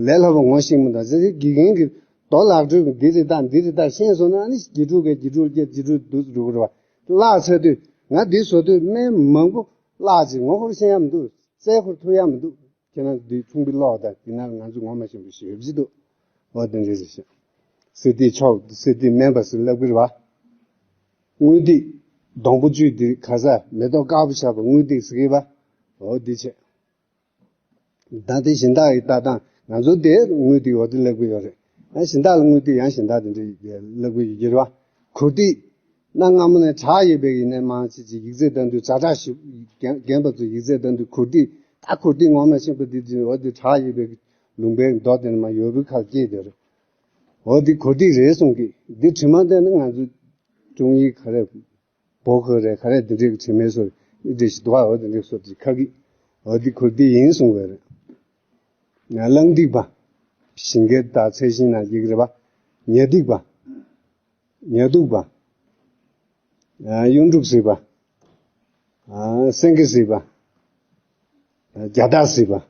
ལས་སླ་པོ་ངོ་ཤེས་མི་འདུག། བྱས་ཙང་དགེ་རྒན་གྱིས་རྡོ་ལག་འགྲོས་ཀྱིས་འདི་རེད་ད་འདི་རེད་ད་ཤེས་སོང་ན། ཨ་ནི་དགེ་ཕྲུག་གིས་དགེ་ཕྲུག་སྐྱེ་དགེ་ཕྲུག་འདུག་འགྲོ་གི་རེད་བ། བརླག་ཚར་དུས་ང་འདི་བཟོ་དུས་སྨན་མང་པོ་བརླག་ཅིག། ངོ་ཧོར་ཤེས་ཡ་མི་འདུག། རྩལ་ཁོར་ཐུབ་ཡ་མི་འདུག། ཁྱེད་རང་འདི་ཆུང་པའི་ཀློག་དང་འདི་ན་ང་ཚོ་ངོ་མ་ཤེས་པ་ཞེ་པོ་ཅིག་འདུག། འོ་དེ་འདྲ་རེད་ཤག། གསེར་ཐིགས་མཆོག། གསེར་ཐིགས་དམན་པ་ཟེར་ལབ་ཀྱི་རེད་བ། དངུལ་ཐིགས། སྡོང་པོ་བཅུད་འདི་ག་ས་མེ་ཏོག་དཀར་པོ་ཆགས་པ་དངུལ་ཐིགས་ཟེར་གྱི་བ། འོ་འདི་བྱས། ད་དེ་གཞན་དག་གི་ལྟ་སྟངས། ང་ཚོ་དེ་དངུལ་ཐིགས་འོ་དེ་ལབ་ཀྱི་ཡོད་རེད། ཡང་གཞན་དག་ལ་དངུལ་ཐིགས་ཡང་གཞན་དག་དེ་འདྲ་ལབ་ཀྱི་ཡོད་ཀྱི་རེད་བ། གུར་ཐིགས། གནའ་སྔ་མོ་ནས་བྲག་ཡོད་པའི་ཡིན་ནའི་མང་ཆེ་ཆེ་ཡིག་ཚད་བཏང་དུས་ཛ་དྲག་ཞིག། རྒན་རྒན་པ་ཚོ་ཡིག་ཚད་བཏང་དུས་གུར་ཐིགས། ད་གུར་ཐིགས་ངོ་མ་ཤེས་པ་འདི་འདི་འོ་འདི་བྲག་ཡོད་པའི་ལུང་པའི་མདོ་དེ་ནས་མ་ཡོད་པའི་ཁ་སྐྱེས་དེ་རེད། འོ་འདི་གུར་ཐིགས་རེད་གསུང་གི། འདི་དྲི་མ་བལྟས་ན་ང་ཚོ་ཀྲུང་ཡིག་ག་རེ། བོད་ག་རེ་ག་རེ་འདི་འདྲའི་དྲི་མའི་སོ་འདི་འདྲ་ཞིག་འདུག་ཨ། འོ་འདི་འདྲའི་སོ་འདི་ཁ་གི། འོ་འདི་གུར་ཐིགས་ཡིན་གསུང་བས་རེད། གླང་ཐིགས་པ། ཞིང་ཁའི་དང་ཚལ་ཞིང་ནང་སྐྱེ་གི་རེད་པ། ཉ་ཐིགས་པ། ཉ་ཐིགས་པ། ཨ། གཡུ་འབྲུག་ཟེར་བ། ཨ། སེང་གེ་ཟེར་བ། ཨ། རྒྱ་སྟག་ཟེར་བ།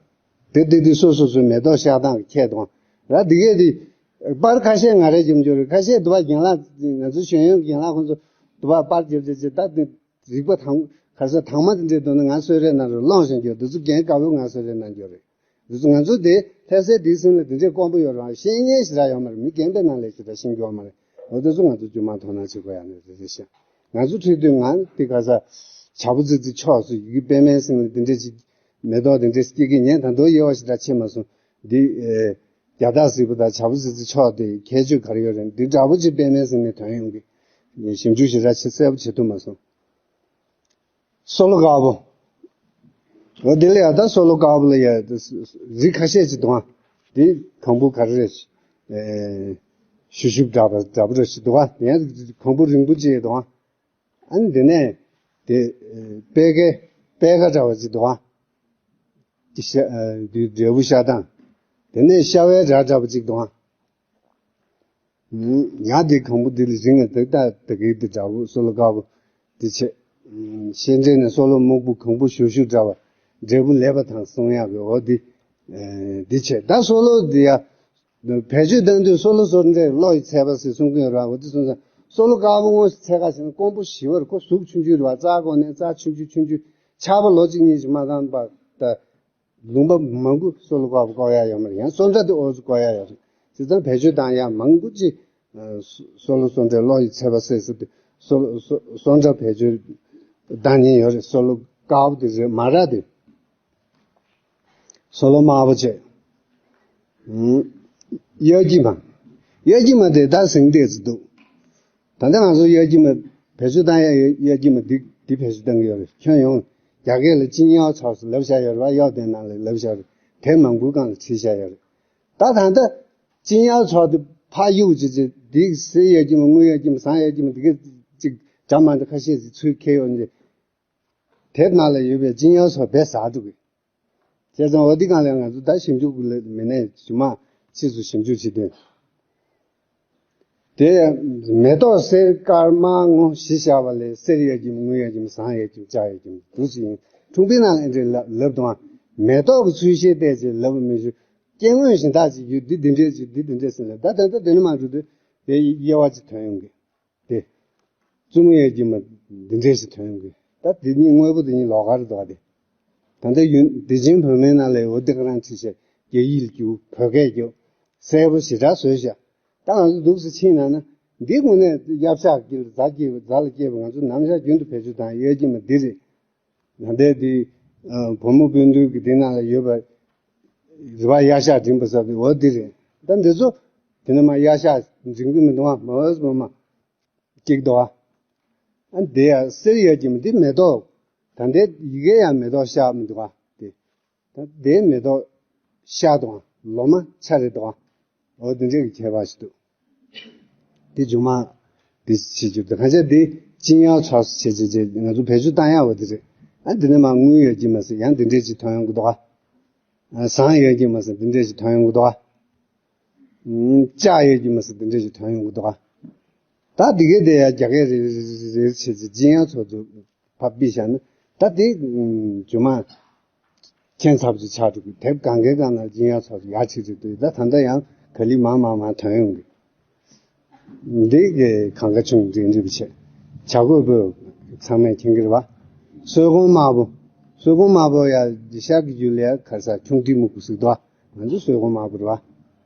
དེ་དེ་དེ་སོ་སོ་སོའི་མེ་ཏོག་ཤར་སྟངས་ཀྱི་ཁྱད་དང་། ར་འདི་གས་དེ། པར་ཁ་ཤས་ང་རས་བརྒྱབ་འགྱོ་རེད། ཁ་ཤས་དུ་བ་རྒན་ལགས་ང་ཚོ་ཤེས་ཡོན་རྒན་ལགས་ཁོང་ཚོ་དུ་བ་པར་བརྒྱབ་བྱས་བྱས་ད་དེ་རིག་པ་དང་ག་ས་དྭངས་མ་དེ་འདྲས་འདུག་ན་ང་གསོལ་རས་ནང་རུ་སློང་བཞིན་འགྱོ། དེ་ཚོ་རྒན་དཀར་པོ་ང་གསོལ་རས་ནང་འགྱོ་རེད། དེ་ཚོ་ང་ཚོ་དེ་ལྷ་སའི་དེའི་སེམས་ལ་དེ་འདྲས་དཀོན་པོ་ཡོད་རང་ཤེས་མཁན་ཞེ་དྲག་ཡོད་མ་རེད། མི་རྒན་པའི་ནང་ལས་ཞེ་དྲག་ཤེས་ཀྱི་ཡོད་མ་རེད། འོ་དེ་ཚོ་ང་ཚོ་ཇོ་མང་དོ་སྣང་བྱེད་དགོས་ཡ་ནི་རེད་རེད་ཤག་ང་ཚོ་ཁྲིད་དུས་ང་དེ་ག་ས་བྱ་ཕོ་ཙི་ཙི་ཕྱོགས་སུ་ཡི་གེ་པད་མའི་སེམས་ལ་དེ་འདྲས་ཅིག་མེ་ཏོག་དེ་འདྲས་སྐྱེ་གི་ཉན་ད་དོ་དབྱེ་བ་ཞེ་དྲག་ཕྱེ་མ་སོང་། འདི་ཨེ་རྒྱ་སྟག་གཟིག་པོ་དང་བྱ་ཕོ་ཙི་ཙི་ཕྱོགས་དེ་ཁྱད་ཆོས་ག་རེ་ཡོད་རེད། འདི་འདྲ་པོ་ཅིག་པད་མའི་སེམས་ནས་ཐོན་ཡོང་གི་ཞིབ་འཇུག་ཞེ་དྲག་ཆེ་གསལ་པོ་བྱེད་ཐུབ་མ་སོང་། སོ་ལོ་དཀར་པོ། འོ་དེ་ལ་ཡ་ད་སོ་ལོ་དཀར་པོ་ལ་ཡ་རིགས་ཁ་ཤས་ཅིག་འདུག་ཨ། དེ་གང་པོ་ག་རེ་རེད། ཨེ་ཤུ་ཤུབ་འདྲ་པོ་འདྲ་པོ་རེ་ཞིག་འདུག་ཨ། ཡང་གང་པོ་རིང་པོ་ཅིག་འདུག་ཨ། ཨ་ནི་དེ་ནས་དེ་ཨེ་པད་ཀའི་པད་ཀ་འདྲ་པོ་ཅིག་འདུག་ཨ། དེ་ཤ་ཨེ་དེ་འབྲས་བུ་ཤ་སྟག་དེ་ནས་ཤ་བའི་སྒྲ་འདྲ་པོ་ཅིག་འདུག་ཨ། ཡང་དེ་གང་པོ་དེ་ལ་རིང་ང་དེ་ལྟ་དེ་གའི་དེ་འདྲ་པོ་སོ་ལོ་དཀར་པོ་དེ་ཆེ། ཤེས་འདྲེན་ནས་སོ་ལོ་སྨུག་པོ་གང་པོ་ཞུ་ཞུ་འདྲ་བ་འབྲས་བུ་ལེགས་པ་དང་གསུང་ཡག་གི་འོ་དེ་དེ་ཆེ། ད་སོ་ལོ་དེ་ཡ་བེད་སྤྱོད་བཏང་དུས་སོ་ལོ་སོ་འདྲའི་བློ་ཡི་ཚད་པ་ཟེར་གསུང་གི་ཡོད་ར། འོ་དེ་སོང་ཙང་སོ་ལོ་དཀར་པོ་དངོས་སུ་ཚད་ཀ་ཞིག་ན་དཀོན་པོ་ཞི་བར་ཁོ་གཟུགས་ཆུང་ཆུང་རེད་བ། རྩ་གོ་ནས་རྩ་ཆུང་ཆུང་ཆུང་ཆུང་ཆགས་པ་ལོ་གཅིག་གཉིས་ཤིག་མ་ཚང་པ་ད། ལུང་པ་མང་པོ་སོ་ལོ་དཀར་པོ་བཀོག་ཡ་ཡོད་མ་རེད། ཡང་སོ་འདྲ་དེ་འོ་ཙམ་བཀོག་ཡ་ཡོད་རེད། བྱས་ཙང་བེད་སྤྱོད་བཏང་ཡ་མང་པོ་ཅིག་སོ་ལོ་སོ་འདྲའི་བློ་ཡི་ཚད་པ་ཟེར་ཟེར་དུས་སོ་ལོ་སོ་སོ་འདྲ་བེད་སྤྱོད་བཏང་ཉེན་ཡོད་རེད། སོ་ལོ་དཀར་པོ་དེ་རེད་མ་ར་དེ། སོ་ལོ་དམར་པོ་བྱས། གཡའ་སྐྱི་མ། གཡའ་སྐྱི་མ་དེ་ད་ཟིང་བལྟས་སུ་འདུག་ད་ལྟ་ང་ཚོ་གཡའ་སྐྱི་མ་བེད་སྤྱོད་བཏང་ཡ་ཡོད། གཡའ་སྐྱི་མ་འདི་འདི་བེད་སྤྱོད་བཏང་གི་ཡོད་རེད། ཁྱོན་ཡོངས་རྒྱ་སྐད་ལ་ཅིན་ཡའོ་ཚའོ་ཟེར་ལབ་བཞག་ཡོད་རེད་བ། གཡའ་དེ་ནང་ལ་ལབ་བཞག་རེད། དེབ་མང་པོའི་སྒང་ལ་བྲིས་བཞག་ཡོད་རེད། ད་ད་ལྟ་ཅིན་ཡའོ་ཚའོ་དེ་ཕར་གཡུག་ཅིག་ཅིག་འདི་སེར་གཡའ་སྐྱི་མ་དངུལ་གཡའ་སྐྱི་མ་ཟངས་གཡའ་སྐྱི་མ་འདི་གས་ཅིག་འཇམ་མ་འདྲ་ཁ་ཤས་ཅིག་ཚུར་འཁྱེར་ཡོང་ནས་དེབ་ནང་ལ་ཡོད་པའི་ཅིན་ཡའོ་ཚའོ་བེད་ཟ་འགྲོ་གི། བྱས་ཙང་འོ་འདི་སྒང་ལ་ང་ཚོ་ད་ཞིབ་འཇུག་གི་ལས་མི་སྣས་ཇོ་མང་ཕྱིས་སུ་ཞིབ་འཇུག་བྱེད་དུས། དེ་མེ་ཏོག་སེར་དཀར་དམར་སྔོ་བཞི་བཞག་པ་ལས་སེར་གཡའ་སྐྱི་མ་དངུལ་གཡའ་སྐྱི་མ་ཟངས་གཡའ་སྐྱི་མ་ལྕགས་གཡའ་སྐྱི་མ་འདུག་ཅིག་ཡིན། ཁྲུང་པའི་ནང་ལ་འདི་འདྲའི་ལབ་ལབ་དང་མེ་ཏོག་གི་ཚུལ་ཤེས་བལྟས་ཅིག་ལབ་པ་མི་ཞུ། སྐྱེ་དངོས་གཞན་དག་ཅིག་ཡོད་འདི་འདི་འདྲས་ཅིག་འདི་འདི་འདྲས་ཟེར་ནས་ད་ད་ལྟ་དེ་ནི་མ་འགྲོ་དུས་དེ་དབྱེ་བ་ཅིག་ཐོན་ཡོང་གི། དེ། བཙུན་མོ་གཡའ་སྐྱི་མ་འདི་འདྲས་ཤིག་ཐོན་གི། ད་དེ་གཉིས་དངོས་པོ་དེ་གཉིས་ལོགས་ཀ་རེད་འདུག་ག་དེ། ད་ལྟ་ཡུན་བདེ་ཆེན་བོད་མིའི་ནང་ལ་འོ་དེ་ག་རང་བྲིས་ཤག་རྒྱ་ཡིག་ལ་བསྒྱུར་བོད་སྐད་བསྒྱུར་གསལ་པོ་ཞེ་དྲག་བཟོས་ཤག་ད་ང་ཚོ་འདུག་སེ་ཕྱིན་ན་ན་འདི་དངོས་གནས་གཡབ་ཤག་གི་རྫ་སྐྱེས་པ་རྫ་ལ་སྐྱེས་པ་ང་ཚོ་ནམ་ཞག་རྒྱུན་དུ་བེད་སྤྱོད་དང་གཡའ་སྐྱི་མ་འདི་རེད། ད་ལྟའི་འདི་བུ་མོ་སྤུན་བདུན་གི་འདི་ནང་ལ་ཡོད་པ་རི་བ་གཡའ་ཤག་འགྲིམ་པ་ཟེར་བའི་འོ་འདི་རེད། ད་འདི་ཚོ་དེ་ནས་མ་གཡའ་ཤག་འགྲིམ་གི་མི་འདུག་ཨ་མ་འོས་མ་མ། གཅིག་འདུག་ཨ། ཨ་འདི་ཡ་སེར་གཡའ་སྐྱི་མ་འདི་མེ་ཏོག་ད་འདི་ཡི་གེ་ཡང་མེ་ཏོག་ཤར་མི་འདུག་ཨ། དེ་ད་འདི་མེ་ཏོག་ཤར་འདུག་ཨ། ལོ་མ་ཆ་རེ་འདུག་ཨ། འོ་འདི་འདྲས་ཀྱི་ཁྱད་པར་ཞིག་འདུག་འདི་ཇོ་མང་འདི་བྱེད་རྒྱུ་འདུག་གང་ཅི་འདི་ཅིན་ཡའོ་ཚའོ་བྱེད་བྱེད་བྱེད་ང་ཚོ་བེད་སྤྱོད་བཏང་ཡག་འོ་འདི་རེད། ཨ་འདི་ནས་མ་དངུལ་གཡའ་སྐྱི་མ་ཟེར་ཡང་འདི་འདྲས་ཅིག་ཐོན་ཡོང་གི་འདུག་ཨ། ཟངས་གཡའ་སྐྱི་མ་ཟེར་འདི་འདྲས་ཅིག་ཐོན་ཡོང་གི་འདུག་ཨ། ལྕགས་གཡའ་སྐྱི་མ་ཟེར་འདི་འདྲས་ཅིག་ཐོན་ཡོང་གི་འདུག་ཨ། ད་འདི་གའི་དེ་ཡང་རྒྱ་སྐད་རེ་རེ་རེ་རེ་བྱས་ཚེ་ཅིན་ཡའོ་ཚའོ་ཚོ་ཕར་ཕུད་བཞག་ན་ད་དེ་ཇོ་མང་ཁྱད་མཚར་པོ་ཅིག་ཆགས་འགྲོ་གི། དེབ་གང་གའི་སྒང་ན་ཅིན་ཡའོ་ཚའོ་ཚོ་ཡར་ཁྲིད་རེད་འདུག་ད་ད་ལྟ་ཡང་ག་ལེར་མང་མང་མང་ཐོན་ཡོང་གི། འདི་གི་གང་ག་ཆུང་འབྲིང་འབྲིང་བྱས། བྱ་རྒོད་པོ་ཚང་མས་མཁྱེན་གྱི་རེད་བ། སོལ་གོང་དམར་པོ། སོལ་གོང་དམར་པོ་ཡ་ཤར་གྱི་རྒྱུད་ལ་ཡ་ག་ས་ཁྱུང་ཏི་སྨུག་པོ་ཟེར་འདུག་བ། ང་ཚོ་སོལ་གོང་དམར་པོ་རེད་བ།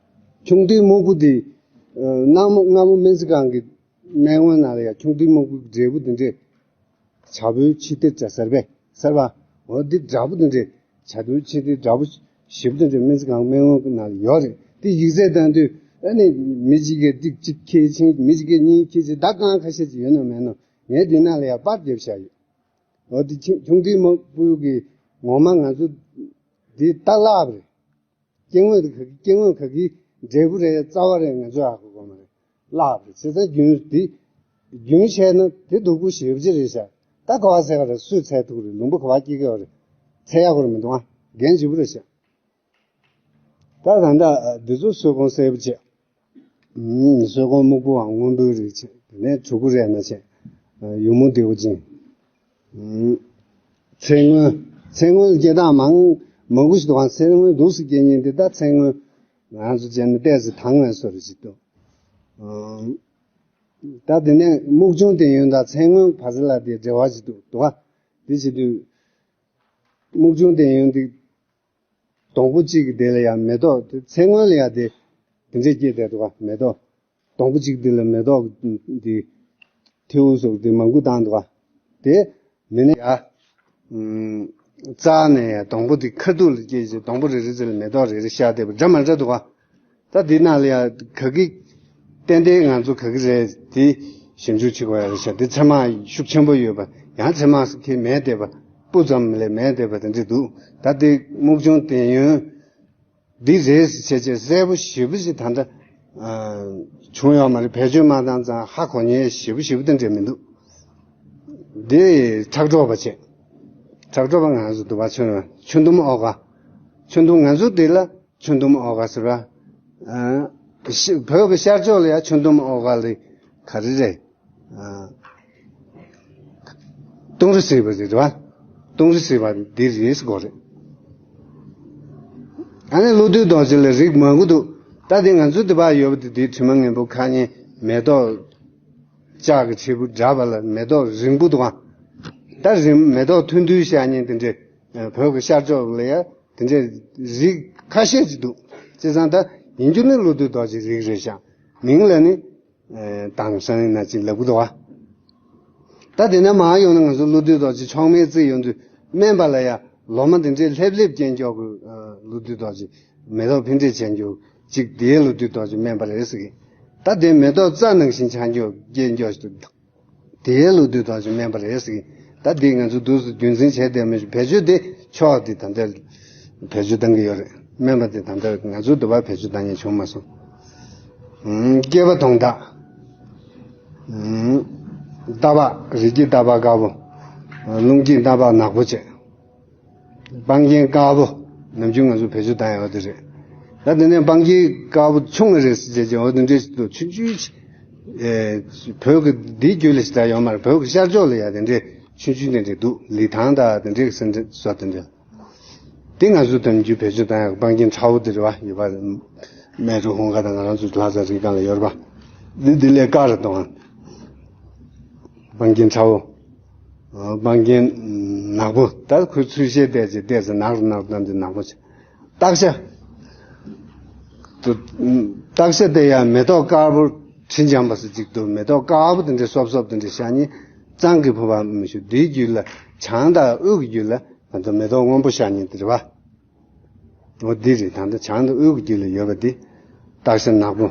ཁྱུང་ཏི་སྨུག་པོ་དེ་ཨ་གནའ་མོ་སྔ་མོ་སྨན་རྩིས་ཁང་གི་སྨན་ངོས་ནང་ལ་ཡ་ཁྱུང་ཏི་སྨུག་པོའི་འབྲས་བུ་དེ་འདྲས། བྱ་ཕོའི་ཕྱི་ཐེར་བྱ་སེར་པས་སེར་བ། འོ་འདི་འདྲ་པོ་དེ་འདྲས། བྱ་ཕོའི་ཕྱི་ཐེར་འདྲ་པོ་ཞེ་པོ་དེ་འདྲས་སྨན་རྩིས་ཁང་སྨན་ངོས་ནང་ལ་ཡོད་རེད། དེ་ཡིག་ཚད་བཏང་དུས་ཨ་ནི་མི་གཅིག་གིས་ཏིག་གཅིག་ཁྱེར་ཕྱིན་མི་གཅིག་གིས་གཉིས་ཁྱེར་ཕྱིན་ད་གང་ཁ་ཤས་ཅིག་ཡོད་ནོ་མེད་ནོ་ངས་འདི་ནང་ལ་ཡ་པར་རྒྱབ་བཞག་ཡོད། འོ་འདི་ཁྱུང་ཁྱུང་ཏི་སྨུག་པོ་གི་ངོ་མ་ང་ཚོ་འདི་ད་བརླགས་པ་རེད། སྐྱེ་དངོས་དེ་ག་གི་སྐྱེ་དངོས་ག་གི་འབྲས་བུ་རེད་རྩ་བ་རེད་ང་ཚོས་ཧ་གོ་གོ་མ་རེད། བརླག་པ་རེད། བྱས་ཙང་རྒྱུན་འདི་རྒྱུན་ཆད་ན་དེ་སྡུག་པོ་ཞེ་པོ་ཅིག་རེད་ཤག་ད་ག་བ་ཟེར་ག་རེད། སུས་འཚོལ་ཐུབ་རེད། ལུང་པ་ག་བ་སྐྱེ་གི་ཡོད་རེད། འཚོལ་ཡག་གོ་རེད་མི་འདུག་ཨ། འགན་ལྗིད་པོ་རེད་ཤག་ད་ད་ལྟ་འདི་ཚོ་སོལ་གོང་སེར་པོ་བྱས། སོལ་གོང་སྨུག་པོའམ་སྔོན་པོའི་རིགས་བྱས། དེ་ནས་གྲུ་གུ་རེ་ན་བྱས། ཡུ་མོ་རྡེའུ་ཅན། ཚེར་སྔོན། ཚེར་སྔོན་སྐྱེ་སྟངས་མང་མང་པོ་ཞིག་འདུག་ག་ཚེར་སྔོན་འདུག་སེ་སྐྱེ་མཁན་དེ་ད་ཚེར་སྔོན་ ང་ཚོ་བྱས་ན་ཏོག་ཙམ་དང་བའི་བཟོ་འདྲ་ཞིག་འདུག་ཨང་། ད་དེ་ནས་སྨུག་ཆུང་དེ་ཡོན་དང་ཚེ་སྔོན་བ་ཚེ་ལ་དེ་འབྲེལ་བ་ཞིག་འདུག་འདུག་ག་དེ་བྱེད་དུས། སྨུག་ཆུང་དེ་ཡོན་དེ། སྡོང་པོ་གཅིག་གི་དེ་ལ་ཡང་མེ་ཏོག་དེ་ཚེ་སྔོན་ལ་ཡང་དེ་དེ་འདྲས་སྐྱེས་བསྡད་འདུག་ག་མེ་ཏོག་སྡོང་པོ་གཅིག་དེ་ལ་མེ་ཏོག་དེ་ཐེའུ་སོགས་དེ་མང་པོ་བཏང་འདུག་ག་དེ་མིན་ན་ཡང་། ཨུམ། རྩ་ནས་ཡང་སྡོང་པོ་དེ་ཁ་ཐུག་ལ་སྐྱེས་ཀྱི་སྡོང་པོ་རེ་རེ་ཚོ་ལ་མེ་ཏོག་རེ་རེ་ཤར་བསྡད་པ་འདྲ་མ་འདྲ་འདུག་ག་ད་འདི་ནང་ལ་ཡང་ག་གི་ཏན་ཏན་ང་ཚོ་ག་གི་རེད་དེ་ཞིབ་འཇུག་བྱེད་དགོས་ཡ་རེད་ཤག་དེ་ཚེར་མ་ཤུགས་ཆེན་པོ་ཡོད་པ་ཡང་ཚེར་མ་ཁེ་མེད་བསྡད་པ་སྤུ་ཙམ་ལས་མེད་བསྡད་པ་དེ་འདྲ་འདུག་ད་དེ་སྨུག་ཆུང་དེ་ཡོན་འདི་རེད་ཟེར་བྱས་བྱས་གསལ་པོ་ཞེ་པོ་ཞིག་ད་ལྟ་ཨ་བྱུང་ཡོད་མ་རེད། བེད་སྤྱོད་མ་བཏང་ཙང་ཧ་གོ་མཁན་ཞེ་པོ་ཞེ་པོ་དེ་འདྲ་མི་འདུག་འདི་ཁྲག་སྒྲོག་པ་བྱས། ཁྲག་སྒྲོག་པ་ང་ཚོ་འདུག་པ་ཆུ་ཆུ་འདུམ་ཨོ་ག་ཆུ་འདུམ་ང་ཚོ་འདི་ལ་ཆུ་འདུམ་ཨོ་ག་ཟེར་བ། ཨ་ཤི་བོད་ཀྱི་ཤར་ཕྱོགས་ལ་ཡང་ཆུ་འདུམ་ཨོ་ག་ལ་ག་རེ་རེད། ཨ་ཏུང་རི་སི་པ་རེད་བ། ཏུང་རི་སི་པ་འདི་རེད་ཟེར་གོ་རེད། ཨ་ནི་ཀླུ་བདུད་རྡོ་རྗེ་ལ་རིགས་མང་པོ་འདུག་ད་དེ་ང་ཚོ་འདི་པ་ཡོད་པ་དེ་དེའི་དྲི་མ་ངན་པོ་ཁ་ཉེ་མེ་ཏོག་ལྕགས་ཀྱི་དྲིལ་བུ་འདྲ་བ་ལ་མེ་ཏོག་རིང་པོ་འདུག་ཨ། ད་རིང་མེ་ཏོག་ཐུང་ཐུང་ཤར་ཉེན་དེ་འདྲས་བོད་ཀྱི་ཤར་ཕྱོགས་ལ་ཡ་དེ་འདྲས་རིགས་ཁ་ཤས་ཅིག་འདུག་བྱས་ཙང་ད་ཡིན་རྒྱུ་ནི་ཀླུ་བདུད་རྡོ་རྗེ་རིགས་རེད་ཤག་མིང་ལ་ནི་དྭངས་སང་ཡིན་ན་ཅིག་ལབ་གི་འདུག་ཨ། ད་དེ་ནས་མར་ཡོང་ན་ང་ཚོ་ཀླུ་བདུད་རྡོ་རྗེ་མཆོག་དམན་བརྩིས་ཡོང་དུས་དམན་པ་ལ་ཡ་ལོ་མ་དེ་འདྲས་ལྷེབ་ལྷེབ་སྐྱེ་མགྱོགས་ཀྱི་ཀླུ་བདུད་རྡོ་རྗེ་མེ་ཏོག་ཕན་འབྲས་ཆེ་མགྱོགས་ཅིག་དེའི་ཀླུ་བདུད་རྡོ་རྗེ་དམན་པ་རེད་ཟེར་གི། ད་དེ་མེ་ཏོག་རྩྭ་ནང་བཞིན་ཆགས་མགྱོགས་སྐྱེ་མགྱོགས་ཤིག་འདུག་དེའི་ཀླུ་བདུད་རྡོ་རྗེ་དམན་པ་རེད་ཟེར་གི། ད་དེ་ང་ཚོ་འདུག་སེ་རྒྱུན་འཛིན་བྱས་བསྡད་མི་བེད་སྤྱོད་དེ་ཕྱོགས་དེ་ད་ལྟ་བེད་སྤྱོད་གཏང་གི་ཡོད་རེད། དམན་པ་དེ་ད་ལྟ་ང་ཚོ་འདི་པར་བེད་སྤྱོད་གཏང་མཁན་བྱུང་མ་སོང་། ཨུམ། སྐྱེས་པ་དོང་སྟག་ཨུམ། རྟ་ཕག་རི་སྐྱེས་རྟ་ཕག་དཀར་པོ། རླུང་སྐྱེས་རྟ་ཕག་ནག་པོ་བྱས། སྤང་རྒྱན་དཀར་པོ། ནམ་རྒྱུན་ང་ཚོ་བེད་སྤྱོད་གཏང་ཡག་འོ་དེ་རེད། ད་དེ་ནས་སྤང་རྒྱན་དཀར་པོ་ཆུང་ངུ་རེད་ཟེར་བྱས་ཀྱི་འོ་དེ་འདྲས་ཤིག་འདུག་ཆུང་ཆུང་ཞིག་ཨེ། བོད་ཀྱི་འདིའི་རྒྱུད་ལ་ཞིག་ད་ཡོད་མ་རེད། བོད་ཀྱི་ཤར་ཕྱོགས་ལ་ཡ་དེ་འདྲས་ཆུང་ཆུང་དེ་འདྲས་འདུག་ལི་ཐང་དང་དེ་འདྲས་ཀྱི་སེ་འདྲ་བཟོ་དེ་འདྲས། དེ་ང་ཚོ་དོན་རྒྱུ་བེད་སྤྱོད་གཏང་ཡག་སྤང་རྒྱན་ཁྲ་བོ་དེ་རེད་བ། ཡོད་པ་རེད། མལ་གྲོ་ཧུང་ག་དང་ང་རང་ཚོ་ལྷ་ས་རི་སྒང་ལ་ཡོད་རེད་བ། འདི་འདི་ལས་དཀར་རེད་དོ། སྤང་རྒྱན་ཁྲ་བོ། སྤང་རྒྱན་ནག་པོ། ད་ཁོའི་ཚུལ་ཤེས་བལྟས་ཚེ་བལྟས་ཚེ་ནག་རུ་ནག་རུ་བཏང་དུས་ནག་པོ་ཆགས། སྟག་ཤ། སྟག་ཤ་དེ་ཡང་མེ་ཏོག་དཀར་པོ་དྲི་འཇམ་པ་སུ་གཅིག་འདུག་མེ་ཏོག་དཀར་པོ་དེ་འདྲའི་སོབ་སོབ་དེ་འདྲའི་ཤར་ཉེན། གཙང་གི་ཕུ་བ་མི་ཞུ་དེའི་རྒྱུད་ལ་བྱང་དང་དབུས་ཀྱི་རྒྱུད་ལ་ད་ལྟ་མེ་ཏོག་སྔོན་པོ་ཤར་ཉེན་དེ་རེད་བ། འོ་འདི་རེད། ད་ལྟ་བྱང་དང་དབུས་ཀྱི་རྒྱུད་ལ་ཡོད་པ་འདི། སྟག་ཤ་ནག་པོ།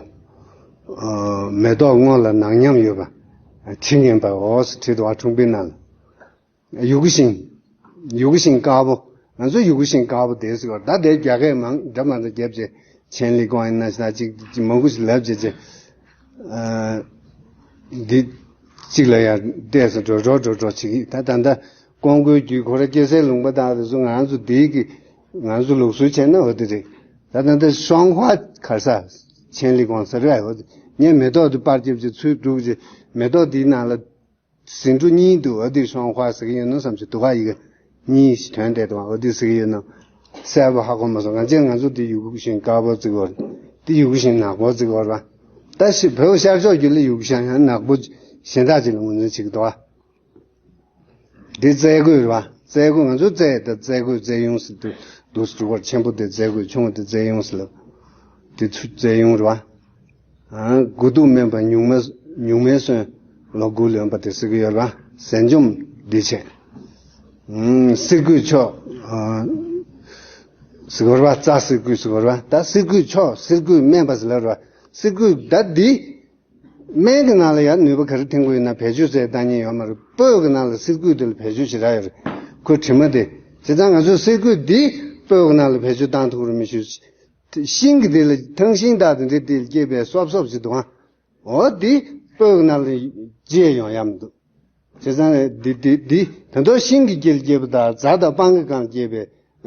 ཨ། མེ་ཏོག་སྔོ་ལ་ནག་ཉམས་ཡོད་པ། དྲི་ངན་པ་འོ་ཟེར་བྲིས་འདུག་བ་ཁྲུང་པའི་ནང་ལ། ཡུ་གུ་ཤིང་། ཡུ་གུ་ཤིང་དཀར་པོ། ང་ཚོ་ཡུ་གུ་ཤིང་དཀར་པོ་དེ་ཟེར་བ་ད་དེ་རྒྱ་སྐད་མང་འདྲ་མ་འདྲ་རྒྱབ་བྱས་ཆེན་ལི་ཀོང་ཡིན་ན་ཞེ་ན་ཅིག་ཅིག་མང་པོ་ཞིག་ལབ་བྱས་བྱས། ཨ། འདི་གཅིག་ལ་ཡང་བལྟས་སོ་འགྲོ་འགྲོ་འགྲོ་འགྲོ་བྱེད་ཀྱི་ད་ད་ལྟ་ཀོང་ཀོའི་རྒྱུད་ཁོ་ར་སྐྱེ་སའི་ལུང་པ་དང་དེ་ཚོ་ང་ཚོ་འདི་གི་ང་ཚོ་ལུགས་སྲོལ་བྱས་ན་འོ་དེ་རེད། ད་ད་ལྟ་ཤོང་ཧྭ་ཁར་ས་ཆེན་ལི་ཀོང་ཟེར་བས་འོ་དེ་ངས་མེ་ཏོག་དེ་པར་རྒྱབ་ཀྱི་ཚུལ་སྒྲུག་ཀྱི་མེ་ཏོག་འདིའི་ནང་ལ། ཟིང་འཁྲུག་གཉིས་འདུག་ཨ་དེ་ཤོང་ཧྭ་ཟེར་གྱི་ཡོད་ན་བསམ་གྱི་འདུག་ག་ཡི་གེ་གཉིས་ཤིག་ཐོན་བསྡད་འདུག་ཨ་དེ་ཟེར་གྱི་ཡོད་ན་གསལ་པོ་ཧ་གོ་མ་སོང་། ང་ཚོས་ང་ཚོ་དེ་ཡུ་གུ་ཤིང་དཀར་པོ་བརྩི་གི་ཡོད་རེད། དེ་ཡུ་གུ་ཤིང་ནག་པོ་བརྩི་གི་ཡོད་རེད་པ། ད་ཤི་བོད་ཤར་ཕྱོགས་རྒྱུད་ལ་ཡུ་གུ་ཤིང་ཡང་ནག་པོ་གཞན་དག་ཅིག་ལ་ངོས་འཛིན་བྱེད་ཀྱི་འདུག་ཨ། དེ་རྩེ་གོས་རེད་པ། རྩེ་གོས་ང་ཚོ་རྩེ་ད་རྩེ་གོས་རྩེ་ཡུངས་ཟེར་དུས་འདུག་སེ་འདུག་བར་ཆེན་པོ་དེ་རྩེ་གོས་ཆུང་བ་དེ་རྩེ་ཡུངས་ཟེར་ལབ། དེ་ཚུ་རྩེ་ཡུངས་རེད་པ། ཨ། དགུ་ཐུག་དམན་པ་ཉུང་མ་ཉུང་མའི་སོན་ལོ་དགུ་ལོན་པ་དེ་ཟེར་གི་ཡོད་རེད་པ། ཟན་འཇོམས་འདི་བྱས། ཨུམ། གསེར་སྐུད་མཆོག་ཨ། ཟེར་གི་ཡོད་རེད་པ། རྩྭ་གསེར་སྐུད་ཟེར་གི་ཡོད་རེད་པ། ད་གསེར་སྐུད་མཆོག་གསེར་སྐུད་དམན་པ་ཟེར་ལབ་རེད་པ། གསེར་སྐུད་ད་འདི། སྨན་གྱི་ནང་ལ་ཡང་ནུས་པ་ག་རེ་འཐེན་དགོས་ཡོད་ན་བེད་སྤྱོད་ཟེར་བཏང་མཁན་ཡོད་མ་རེད། སྤོས་ཀྱི་ནང་ལ་གསེར་སྐུད་དེ་ལ་བེད་སྤྱོད་བྱེད་ར་ཡོད་རེད། ཁོའི་དྲི་མ་དེ། བྱས་ཙང་ང་ཚོས་གསེར་སྐུད་འདི་སྤོས་ཀྱི་ནང་ལ་བེད་སྤྱོད་བཏང་ཐུབ་རེད་མི་ཞུ། ཤིང་གི་དེ་ལ་ཐང་ཤིང་དག་དེ་འདྲའི་དེ་ལ་སྐྱེས་པའི་སོབ་སོབ་ཅིག་འདུག་ཨ། འོ་འདི་སྤོས་ཀྱི་ནང་ལ་བརྗེ་ཡོང་ཡ་མི་འདུག་བྱས་ཙང་འདི་འདི་འདི་ད་དུང་ཤིང་གི་དཀྱིལ་སྐྱེས་པ་དང་རྫ་དང་སྤང་གི་སྒང་ལ་སྐྱེས་པའི་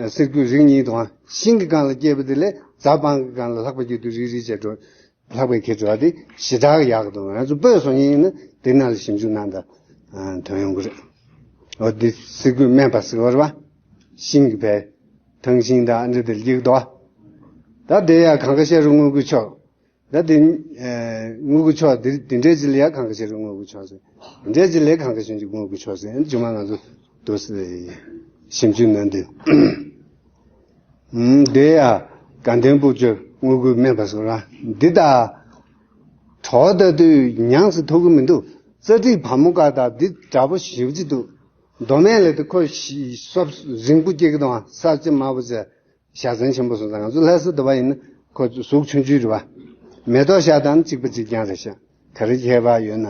གསེར་སྐུད་རིགས་གཉིས་འདུག་ཨ། ཤིང་གི་སྒང་ལ་སྐྱེས་པ་དེ་ལས་རྫ་སྤང་གི་སྒང་ལ་ལྷག་པ་རྒྱུ་དུ་རིལ་རིལ་བྱས་འགྲོ། ལྷག་པའི་ཁྱད་ཆོས་དེ་ཞེ་དྲག་ཡག་གི་འདུག་ང་ཚོ་སྤོས་བཟོ་མཁན་ཡིན་ན་དེ་ནང་ལ་ཞིབ་འཇུག་གནང་དང་། ཨ། ཐོན་ཡོང་གི་རེད། འོ་འདི་གསེར་སྐུད་དམན་པ་ཟེར་བ་རེད་པ། ཤིང་གི་བལ། ཐང་ཤིང་དང་ཨ་འདྲ་དེ་སྐྱེ་གི་འདུག་པ། ད་དེ་ཡང་གངས་དཀར་ཤ་རུ་དངུལ་གྱི་མཆོག་ད་དེ་དངུལ་གྱི་མཆོག་དེ་དེ་འདྲའི་ཅིག་ལ་ཡང་གངས་དཀར་ཤ་རུ་དངུལ་གྱི་མཆོག་ཟེར། དེ་འདྲའི་ཅིག་ལ་གངས་དཀར་ཤ་རུ་དངུལ་གྱི་མཆོག་ཟེར། རྗེས་མ་ང་ཚོ་དུ་ཞིབ་འཇུག་གནང་དུས། ཨུམ། དེ་ཡང་དགའ་ལྡན་ཕུག་མཆོད་དངུལ་གྱིས་སྨིན་པ་སོགས་ར། འདི་དག་གྲོགས་ལྟ་དུས་ཉམས་སུ་ཐུབ་ཀྱི་མི་འདུག་རྩ་ཁྲིད་བ་མོ་དཀར་དང་འདི་འདྲ་པོ་ཞེ་པོ་ཅིག་འདུག་མདོ་སྨད་ལ་དེ་ཁོ་ཞི་སོབ་རིང་པོ་སྐྱེ་གི་འདུག་ས་ཆ་དམའ་པོ་ཟེར། ཞལ་ཟས་ཆེན་པོ་སོང་ཙང་ང་ཚོ་ལྷ་ས་འདི་པ་ཡིན་ན་ཁོ་གཟུགས་ཆུང་ཆུང་རེད་བ། མེ་ཏོག་ཤ་དང་གཅིག་པ་གཅིག་རྐྱང་རེད་ཤག་ག་རེ་ཁྱད་པར་ཡོད་ན།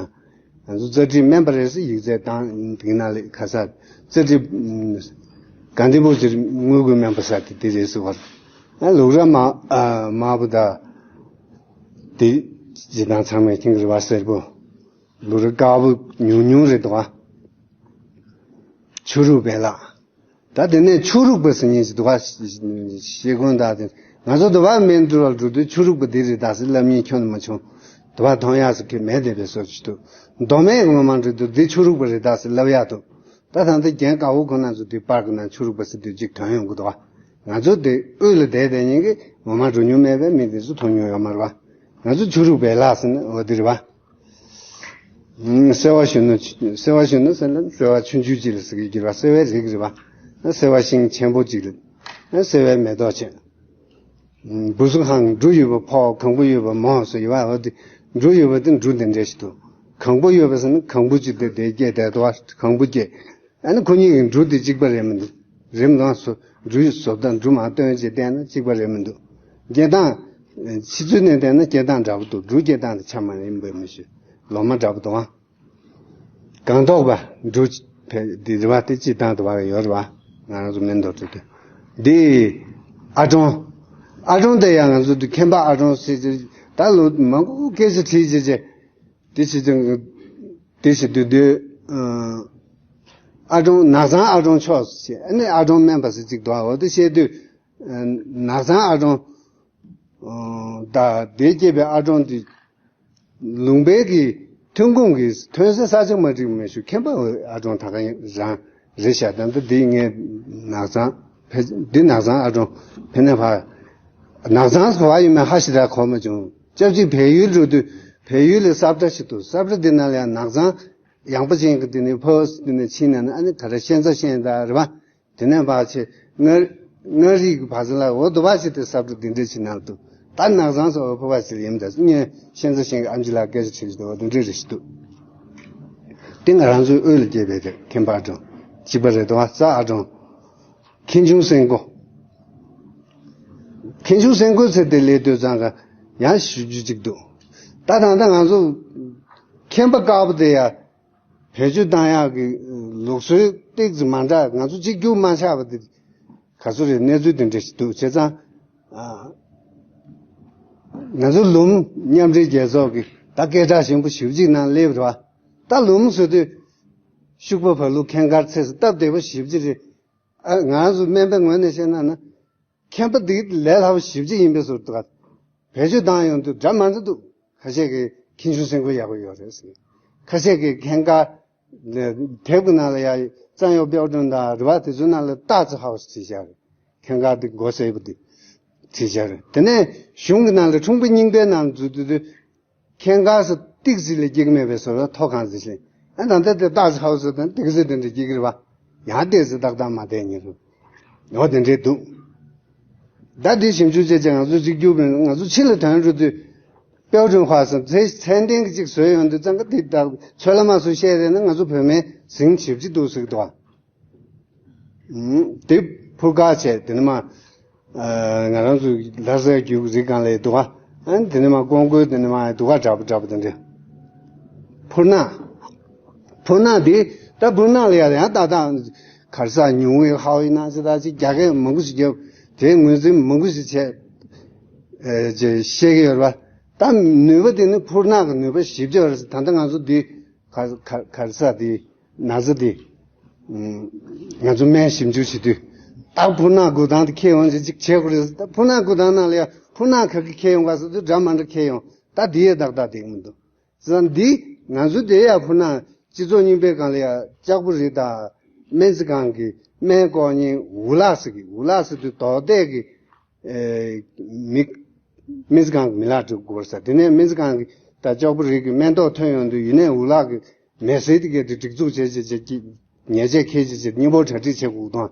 ང་ཚོ་རྩ་ཁྲིད་སྨན་པ་རེད་ཟེར་ཡིག་ཚད་བཏང་འདིག་ན་ལེ་ཁ་ས་རྩ་ཁྲིད་དགའ་ལྡན་ཕུག་ཟེར་དངུལ་གྱིས་སྨན་པ་ས་དེ་དེ་རེད་ཟེར་བ། ཨ་ལུག་ར་མ་ཨ་མ་བུ་ད་དེ་ཇི་ལྟར་ཚང་མས་མཁྱེན་གྱི་རེད་བ། སེར་པོ་ལུག་ར་དཀར་པོ་ཉུང་ཉུང་རེད་འདུག་བ། ཆུ་རུག་པའི་ལག་ད་དེ་ནས་ཆུ་རུག་པ་ཟེར་མཁན་ཞིག་འདུག་ག་ཤེལ་སྒོང་དག་དེ་ང་ཚོ་དུ་བ་སྨན་འགྲུལ་བ་འགྲོ་དུས་ཆུ་རུག་པ་འདི་རེད་ད་ཟེར་ལབ་མཁན་ཁྱོན་ནས་མ་བྱུང་། དུ་བ་མཐོང་ཡག་ཟེར་མཁན་མེད་བསྡད་པའི་བཟོ་ཞིག་འདུག་མདོ་སྨད་ངོ་མ་འགྲོ་དུས་འདི་ཆུ་རུག་པ་རེད་ད་ཟེར་ལབ་ཡག་འདུག་ད་ཐང་འདི་རྒན་དཀར་པོ་ཁོ་ན་ཚོ་འདི་པར་གི་ནང་ཆུ་རུག་པ་ཟེར་དུས་གཅིག་ཐོན་ཡོང་གི་འདུག་ག་ང་ཚོ་འདི་དབུས་ལ་བསྡད་བསྡད་མཁན་གྱི་ངོ་མ་འགྲོ་མྱོང་མེད་པའི་མི་འདི་ཚོ་མཐོང་མྱོང་ཡོད་མ་རེད་བ། ང་ཚོ་ཆུ་རུག་པའི་ལག་ཟེར་ན་འོ་འདི་རེད་བ། ཨུམ། སེ་བ་གཞོན་ནུ། སེ་བ་གཞོན་ནུ་ཟེར་ན་སེ་བ་ཆུང་ཆུང་ཅིག་ལ་ཟེར་གྱི་ཡོད་རེད་བ། སེ་བའི་རིགས་རེད་བ། སེ་བ་ཤིང་ཆེན་པོ་ཅིག་ལ། སེ་བའི་མེ་ཏོག་ཅན། ཨུམ། བུ་སུ་ཧང་འབྲུ་ཡོད་པ་ཕོ་གང་པོ་ཡོད་པ་མོ་ཟེར་ཡོད་བ། འོ་དེ་འབྲུ་ཡོད་པ་དེ་འབྲུ་དེ་འདྲ་ཞིག་འདུག་གང་པོ་ཡོད་པ་ཟེར་ན་གང་པོ་ཅིག་དེ་དེ་སྐྱེས་དེ་དོ་བ་གང་པོ་སྐྱེས། ཨ་ནི་ཁོ་གཉིས་ཀྱི་འབྲུ་དེ་གཅིག་པ་རེད་མི་འདུག་རིམ་ལངས་སུ་འབྲུ་ཡི་བཟོ་ལྟ་འབྲུ་མར་བཏོན་བྱས་བལྟས་ན་གཅིག་པ་རེད་མི་འདུག་སྐྱེ་སྟངས། ཕྱི་ཚུལ་ནས་བལྟས་ན་སྐྱེ་སྟངས་འདྲ་པོ་འདུག་འབྲུ་སྐྱེ་སྟངས་དེ་ཆ་མ་རན་པ་མི་ཤེས། ལོ་མ་འདྲ་པོ་འདུག་ཨ། སྒང་ཐོག་པ་འབྲུ་ཕལ་འདི་རེད་བ། དེ་སྤྱིར་བཏང་དུ་བ་ཡོད་རེད་བ། ང་རང་ཚོ་མེ་ཏོག་འབྲུ་དེ། འདི་ཨ་གྲོང་། ཨ་གྲོང་དེ་ཡང་ང་ཚོ་འདི་མཁན་པ་ཨ་གྲོང་ཟེར་ཟེར་ད་ལོ་མང་པོ་སྐད་ཆ་དྲིས་བྱས་བྱས། དེ་བྱེད་དུས་དེ་བྱེད་དུས་དེ་ཨ་གྲོང་ནགས་ཚང་ཨ་གྲོང་མཆོག་ཟེར། ཨ་ནི་ཨ་གྲོང་སྨན་པ་ཟེར་གཅིག་འདུག་འོ་དེ་བཤད་དུས་ནགས་ཚང་ཨ་གྲོང་ད་དེ་སྐྱེས་པའི་ཨ་གྲོང་དེ་ལུང་པའི་གི་ཐོན་ཁུངས་ཀྱི་ཐོན་ས་ས་ཆ་མ་འགྲིག་མེད་ཞུ་མཁན་པ་ཨ་གྲོང་ད་ག་རང་རེད་ཤག་ད་ལྟ་འདི་ངས་ནགས་ཚང་ཕེ་འདི་ནགས་ཚང་ཨ་གྲོང་ཕེ་ནས་ཕ་ནགས་ཚང་ག་བ་ཡིན་མིན་ཧ་ཞེ་དྲག་གོ་མ་བྱུང་། སྐབས་གཅིག་བལ་ཡུལ་འགྲོ་དུས་བལ་ཡུལ་ལ་ས་བཀྲ་ཞིག་འདུག་ས་བཀྲ་འདི་ནང་ལ་ཡང་ནགས་ཚང་ཡངས་པ་ཅན་གྱི་འདི་ནས་ཕོ་འདི་ནས་ཕྱིན་ནས་ན་ཨ་ནི་ག་རེ་ཤན་རྩ་ཤན་ད་རེད་བ། དེ་ནས་བ་ཆེ་མངའ་མངའ་རིས་ཀྱི་བ་ཚ་ལ་འོ་དུ་བ་ཆེ་དེ་ས་བཀྲ་འདི་འདྲ་ཞིག་ནང་འདུག་ད་ནགས་ཚང་སོགས་འོ་ཕོ་བ་ཞིག་ཡིན་ད་ངས་ཤན་རྩ་ཤན་གྱི་ཨམ་ཆི་ལ་སྐད་ཆ་དྲིས་འདུག་འོ་དེ་འདྲ་རེ་ཞིག་འདུག་དེ་ང་རང་ཚོའི་དབུས་ལ་སྐྱེས་པའི་དེ་མཁན་པ་ཨ་གྲོང་གཅིག་པ་རེད་དོ། ས་ཨ་གྲོང་། མཁན་ཆུང་སེང་གོ། མཁན་ཆུང་སེང་གོ་ཟེར་དེ་ལས་དུས་ཙང་ག་ཡང་ཞུ་རྒྱུ་གཅིག་འདུག་ད་ད་ལྟ་ང་ཚོ་མཁན་པ་དཀར་པོ་དེ་ཡ་བེད་སྤྱོད་བཏང་ཡག་གི་ལུགས་སྲོལ་ཏིག་ཙམ་མ་འདྲ་ང་ཚོ་གཅིག་གྱུར་མ་ཆགས་པ་དེ་ག་ཚོད་རེད། གནས་ཚུལ་དེ་འདྲ་ཞིག་འདུག་བྱས་ཙང་ང་ཚོ་ལུམ་མཉམ་འབྲེལ་རྒྱལ་ཚོགས་ཀྱི་ད་སྐད་གྲགས་ཆེན་པོ་ཞེ་པོ་ཅིག་ནང་སླེབས་རེད་བ། ད་ལུམ་ཟེར་དུས་ཤུག་པ་བ་ལུ་ཁན་དཀར་ཚེ་སུ་སྟབས་བདེ་པོ་ཞེ་པོ་ཅིག་རེད། ཨ་ང་ཚོ་སྨན་པའི་ངོས་ནས་བཤད་ན་ན། མཁན་པ་འདི་ལས་སླ་པོ་ཞེ་པོ་ཅིག་ཡིན་པའི་བཟོ་འདུག་ག་བེད་སྤྱོད་བཏང་ཡོང་དུས་འདྲ་མ་འདྲ་འདུག་ཁ་ཤས་ཀྱིས་མཁན་ཆུང་སེང་གོ་ཡག་པོ་ཡོད་རེད་ཟེར། ཁ་ཤས་ཀྱིས་ཁན་དཀར་དེབ་ཀྱི་ནང་ལ་ཡ་རྩ་ཡོ་དཔལ་སྒྲོན་དང་རེད་བ། དེ་ཚོའི་ནང་ལ་སྟག་ཙི་ཧའོ་སི་བྲིས་བཞག་རེད། ཁན་དཀར་དེ་མགོ་སེར་པོ་དེ་བྲིས་བཞག་རེད། དེ་ནས་གཞུང་གི་ནང་ལ་འཁྲུངས་པ་རྙིང་པའི་ནང་འཛུལ་དུས་དུས། ཁན་དཀར་ཟེར་ཏིག་ཙི་ལས་སྐྱེ་གི་མེད་པའི་བཟོ་ལ་ཐོག་ཁང་ཟེར་ཞིང་། ཨ་ད་ལྟ་དེ་སྟག་ཙི་ཧའོ་སི་དང་ཏིག་ཙི་དེ་འདྲ་སྐྱེ་གི་རེད་བ། ཡང་ཏིག་ཙི་ཏག་ཏག་མ་བསྡད་ཉེ་རུ། འོ་དེ་འདྲས་འདུག་ད་དེ་ཞིབ་འཇུག་བྱས་ཀྱང་ང་ཚོ་གཅིག་གྱུར་མིན། ང་ཚོ་ཕྱི་ལ་ཐོན་འགྲོ་དུས་དཔལ་སྒྲོན་ཧྭ་ཟེར་ཚེ་ཚད་ལྡན་གྱི་གཅིག་བཟོས་ཡོང་དུས་ཙང་ཀ་དེ་ད་ཚོད་ལ་མ་བཟོ་བཤད་རེད་ན་ང་ཚོ་བོད་མའི་ཟིང་ཆིབ་ཅིག་འདུག་ཟེར་གི་འདུག་བ། དེ་ཕུར་ཁ་བྱས་དེ་ནི་མ། ང་རང་ཚོ་ལྷ་སའི་རྒྱུག་རི་སྒང་ལ་འདུག་ག་ཨ་ནི་དེ་ནི་མ་ཀོང་ཀོའི་དེ་ནི་མ་འདུག་ག་འདྲ་པོ་འདྲ་པོ་དེ་འདྲ། ཕུར་ནག་ཕུར་ནག་དེ་ད་ཕུར་ནག་ལ་ཡ་ཡང་ཏག་ཏག་གར་ས་ཉུང་བའི་ཧའོ་ཡིན་ན་ཅི་ད་ཅི་རྒྱ་སྐད་མང་པོ་ཞིག་རྒྱབ་དེ་ངོས་འཛིན་མང་པོ་ཞིག་བྱས་ཅེས་བཤད་ཀྱི་ཡོད་རེད་པ། ད་ནུས་པ་དེ་ནི་ཕུར་ནག་གི་ནུས་པ་ཞིབ་ཅིག་ཡོད་རེད། ད་ལྟ་ང་ཚོ་འདི་གར་གར་གར་ས་དེ། ན་ཚ་དེ། ང་ཚོ་སྨན་ཞིབ་འཇུག་བྱེད་དུས། ད་ཕུར་ནག་འགོས་སྟངས་དེ་ཁྱེར་ཡོང་ཅིག་ཅིག་བྱེད་དགོས་རེད། ད་ཕུར་ནག་འགོས་སྟངས་ནང་ལ་ཡང་ཕུར་ནག་ག་གི་ཁྱེར་ཡོང་ག་ཟེར་དུས་འདྲ་མ་འདྲ་ཁྱེར་ཡོང་། ད་དེ་ཡས་ཏག་ཏག་བསྡད་ཀྱི་མི་འདུག་བྱས་ཙང་འདི་ང་ཚོ་དེ་ཡང་ཕུར་ནག་སྤྱི་ཚོགས་རྙིང་པའི་སྒང་ལ་ཡང་ལྕགས་པོ་རི་དང་སྨན་རྩིས་ཁང་གི་སྨན་བཀོག་མཁན་འུ་ལག་ཟེར་གི་འུ་ལག་ཟེར་དུས་རྡོག་གཏད་ཀྱི་ ཨེ་མི་སྨན་རྩིས་ཁང་གི་མི་ལག་སྒྲིག་དགོས་ས། དེ་ནས་སྨན་རྩིས་ཁང་གི་ད་ལྕགས་པོ་རིགས་ཀྱི་སྨན་ཐོག་ཐོན་ཡོང་དུས་ཡུན་ནན་འུ་ལག་གི་མེ་སེར་དེ་གས་དེ་སྒྲིག་འཛུགས་བྱས་བྱས་བྱས་ཀྱི་ཉེས་ཆད་འཁྱེར་བྱས་བྱས་སྙིང་པོ་གྲ་སྒྲིག་བྱེད་དགོས་དང་